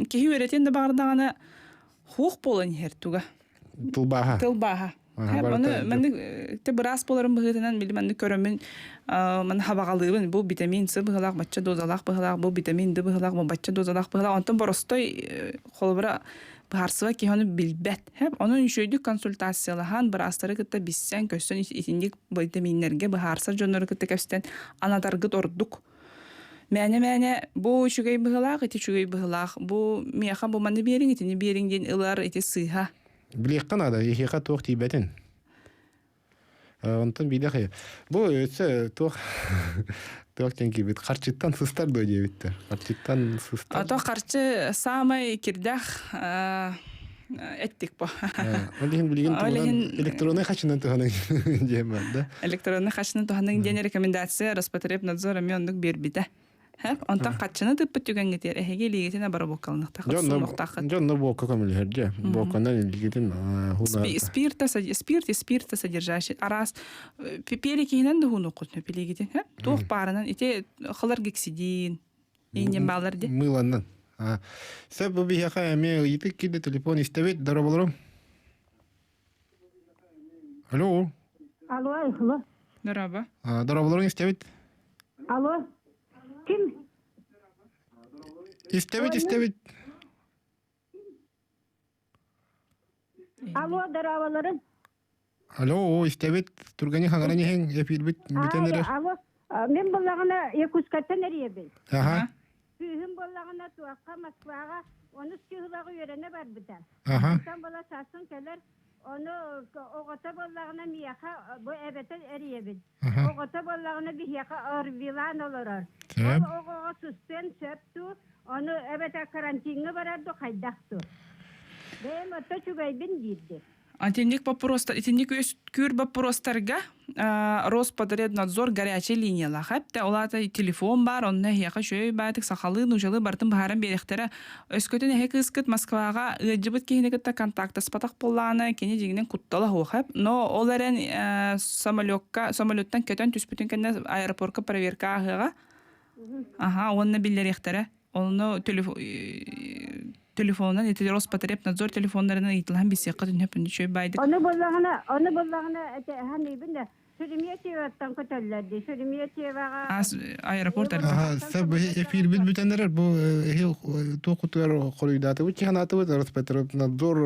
киһи үөрэтиэн да баҕардаҕына хуох буолан иһэр туга. Тылбааһа. Тылбааһа. Ону маннык те быраас буоларым быһыытынан били маннык көрөммүн маны хабаҕалыыбын бу витамин С быһыылаах бачча дозалаах быһыылаах бу витамин Д быһыылаах бу бачча дозалаах быһыылаах онтон боростой холобура быһаарсыбат киһи ону билбэт онон үчүгэйдик консультациялаһан быраастары кытта билсэн көстөн итинник витаминнэргэ быһаарсар дьоннору кытта кэпсэтэн анатаргыт ордук Мээнэ-мээнэ бу үчүгэй быһыылаах, ити үчүгэй быһыылаах, бу миэхэ бу маны биэриҥ, итини биэриҥ диэн ылар ити сыыһа. Билиэххэ наада, эһиэхэ туох тиийбэтин. Онтон биирдэ бу өссө туох туох диэн киирбит харчыттан сыстар дуо диэбиттэр. Харчыттан сыстар. А то харчы самай кирдэх эттик бу. Ол иһин билигин туһунан электронный хачынан туһаныҥ диэн бар да. Электронный хачынан туһаныҥ диэн рекомендация Роспотребнадзор эмиэ оннук биэрбитэ. Онтон хаччыны тыппыт түгэҥҥитигэр эһиги илиигитин обработкаланыахтааххыт, суунуохтааххыт. Дьонно буокка көмөлөһөр дьэ. Буокканан илиигитин Спирта, спирт и спирта содержащий. Араас перекиһинэн да хуунуоххут илиигитин. Туох баарынан ити хлоргексидин, Иннин баалар ди. Мыыланнан. Сөп бу биһиэхэ эмиэ ыйытык киирдэ телефон истэбит. Дорооболорум. Алло. Алло, алло. Дорообо. Дорооболорун истэбит. Алло. Ким? Истэбит, истэбит. Алло, дорооболорун. Алло, истэбит. Тургани хаҥаран иһиҥ, эфирбит бүтэн эрэр. Алло, мин буллаҕына Якутскайтан эрийэбин. Аха. Күүһүм буоллаҕына туохха Москваҕа онус чыһылаҕы үөрэнэ барбыта. Аха. Онтон була сарсын кэлэр, ону оҕото буоллаҕына миэхэ бу эбэтэ эрийэбин. Оҕото буоллаҕына биһиэхэ Орвилаан олорор. Ол оҕоҕо сыстыан сөп дуу, ону эбэтэр карантиҥҥа барар дуу хайдах дуу? Бэйэм отто үчүгэйбин диирди. Итинник боппуруостар, итинник үөскүүр боппуруостарга Роспотребнадзор горячай линиялаах эптэ. Ол аата телефон баар, онно эһиэхэ үчүгэй баайтык сахалыы, нуучалыы барытын быһааран биэриэхтэрэ. Өскөтүн эһэ кыыскыт Москваҕа ыалдьыбыт киһини кытта контактаспатах буоллаҕына, кини дьиҥинэн куттала суох эп. Но ол эрэн самолекка, самолеттан көтөн түспүтүн кэннэ аэропорка проверка ааһыаҕа. Аха, уонна биллэриэхтэрэ. Онно телефонунан ити Роспотребнадзор телефоннарынан ыйытылаһан билсиэххэ түнһэппин үчүгэй баайдык. Ону буллаҕына, ону буллаҕына ити ханыыбын да Шереметьевоттан көтөллөр дии. Шереметьеваҕа аэропорт Аха, сэ бу эфирбит бүтэн эрэр бу туох кутугар хоруйдаатыбыт чеханаатыбыт Роспотребнадзор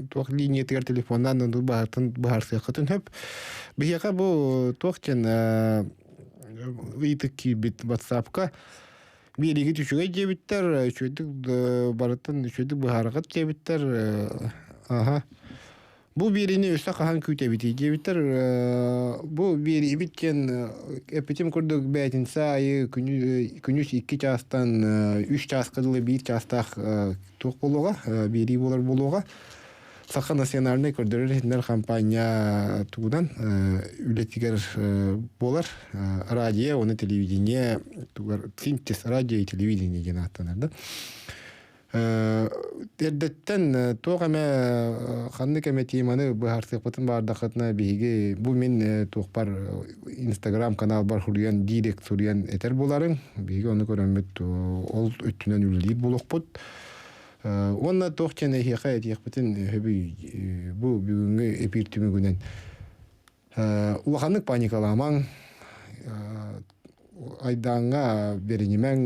туох линиятыгар телефоннаан баһартан быһаарсыаххытын сөп. Биһиэхэ бу туох диэн ыйытык киирбит ватсапка биэриигит үчүгэй диэбиттэр үчүгэйдик барытын үчүгэйдик быһаарыгыт диэбиттэр аха бу биэриини өссө хаһан күүтэбитий диэбиттэр бу биэриибит диэн эппитим курдук бээтинсэ аайы күнүс икки чаастан үс чааска дылы биир чаастаах туох буолуоҕа биэрии буолар буолуоҕа Саха национальнай көрдөрөр-иһитиннэрэр хампаанньа тугунан үлэтигэр буолар радио уонна телевидение тугар синтез радио и телевидение диэн ааттанар да эрдэттэн туох эмэ ханнык эмэ теманы быһаарсыахпытын баардаххытына биһиги бу мин туохпар инстаграм каналбар суруйан директ суруйан этэр буоларыҥ биһиги ону көрөммүт ол өттүнэн үлэлиир буолуохпут. Уонна туох диэн эһиэхэ этиэхпитин сөбүй бу бүгүҥҥү эпир түмүгүнэн улаханнык паникалаамаҥ, айдааҥҥа бэринимэҥ,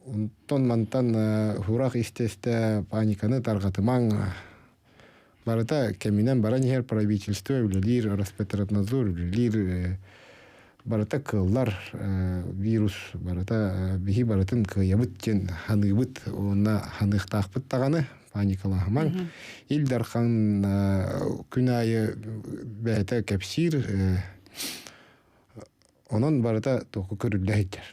онтон мантан сурах истэ-истэ паниканы тарҕатымаҥ. Барыта кэминэн баран иһэр правительство үлэлиир, Роспотребнадзор үлэлиир, барыта кыаллар вирус барыта биһи барытын кыайабыт диэн ханыыбыт уонна ханыахтаахпыт даҕаны паникалаһымаҥ. Ил Дархан күн аайы бэйэтэ кэпсиир, онон барыта туохха көрүллэ сылдьар.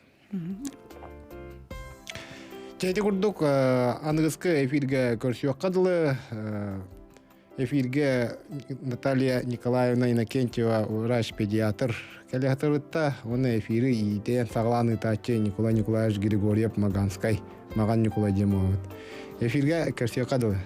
Чэ ити курдук аныгыскы эфиргэ көрсүөххэ дылы эфиргэ Наталья Николаевна Иннокентьева врач-педиатр кэлэ сатырытта уонна эфири иитэн саҕалаан ыытааччы Николай Николаевич Григорьев Маганскай Маган Ньукулай диэн буолабыт. Эфиргэ көрсүөххэ дылы.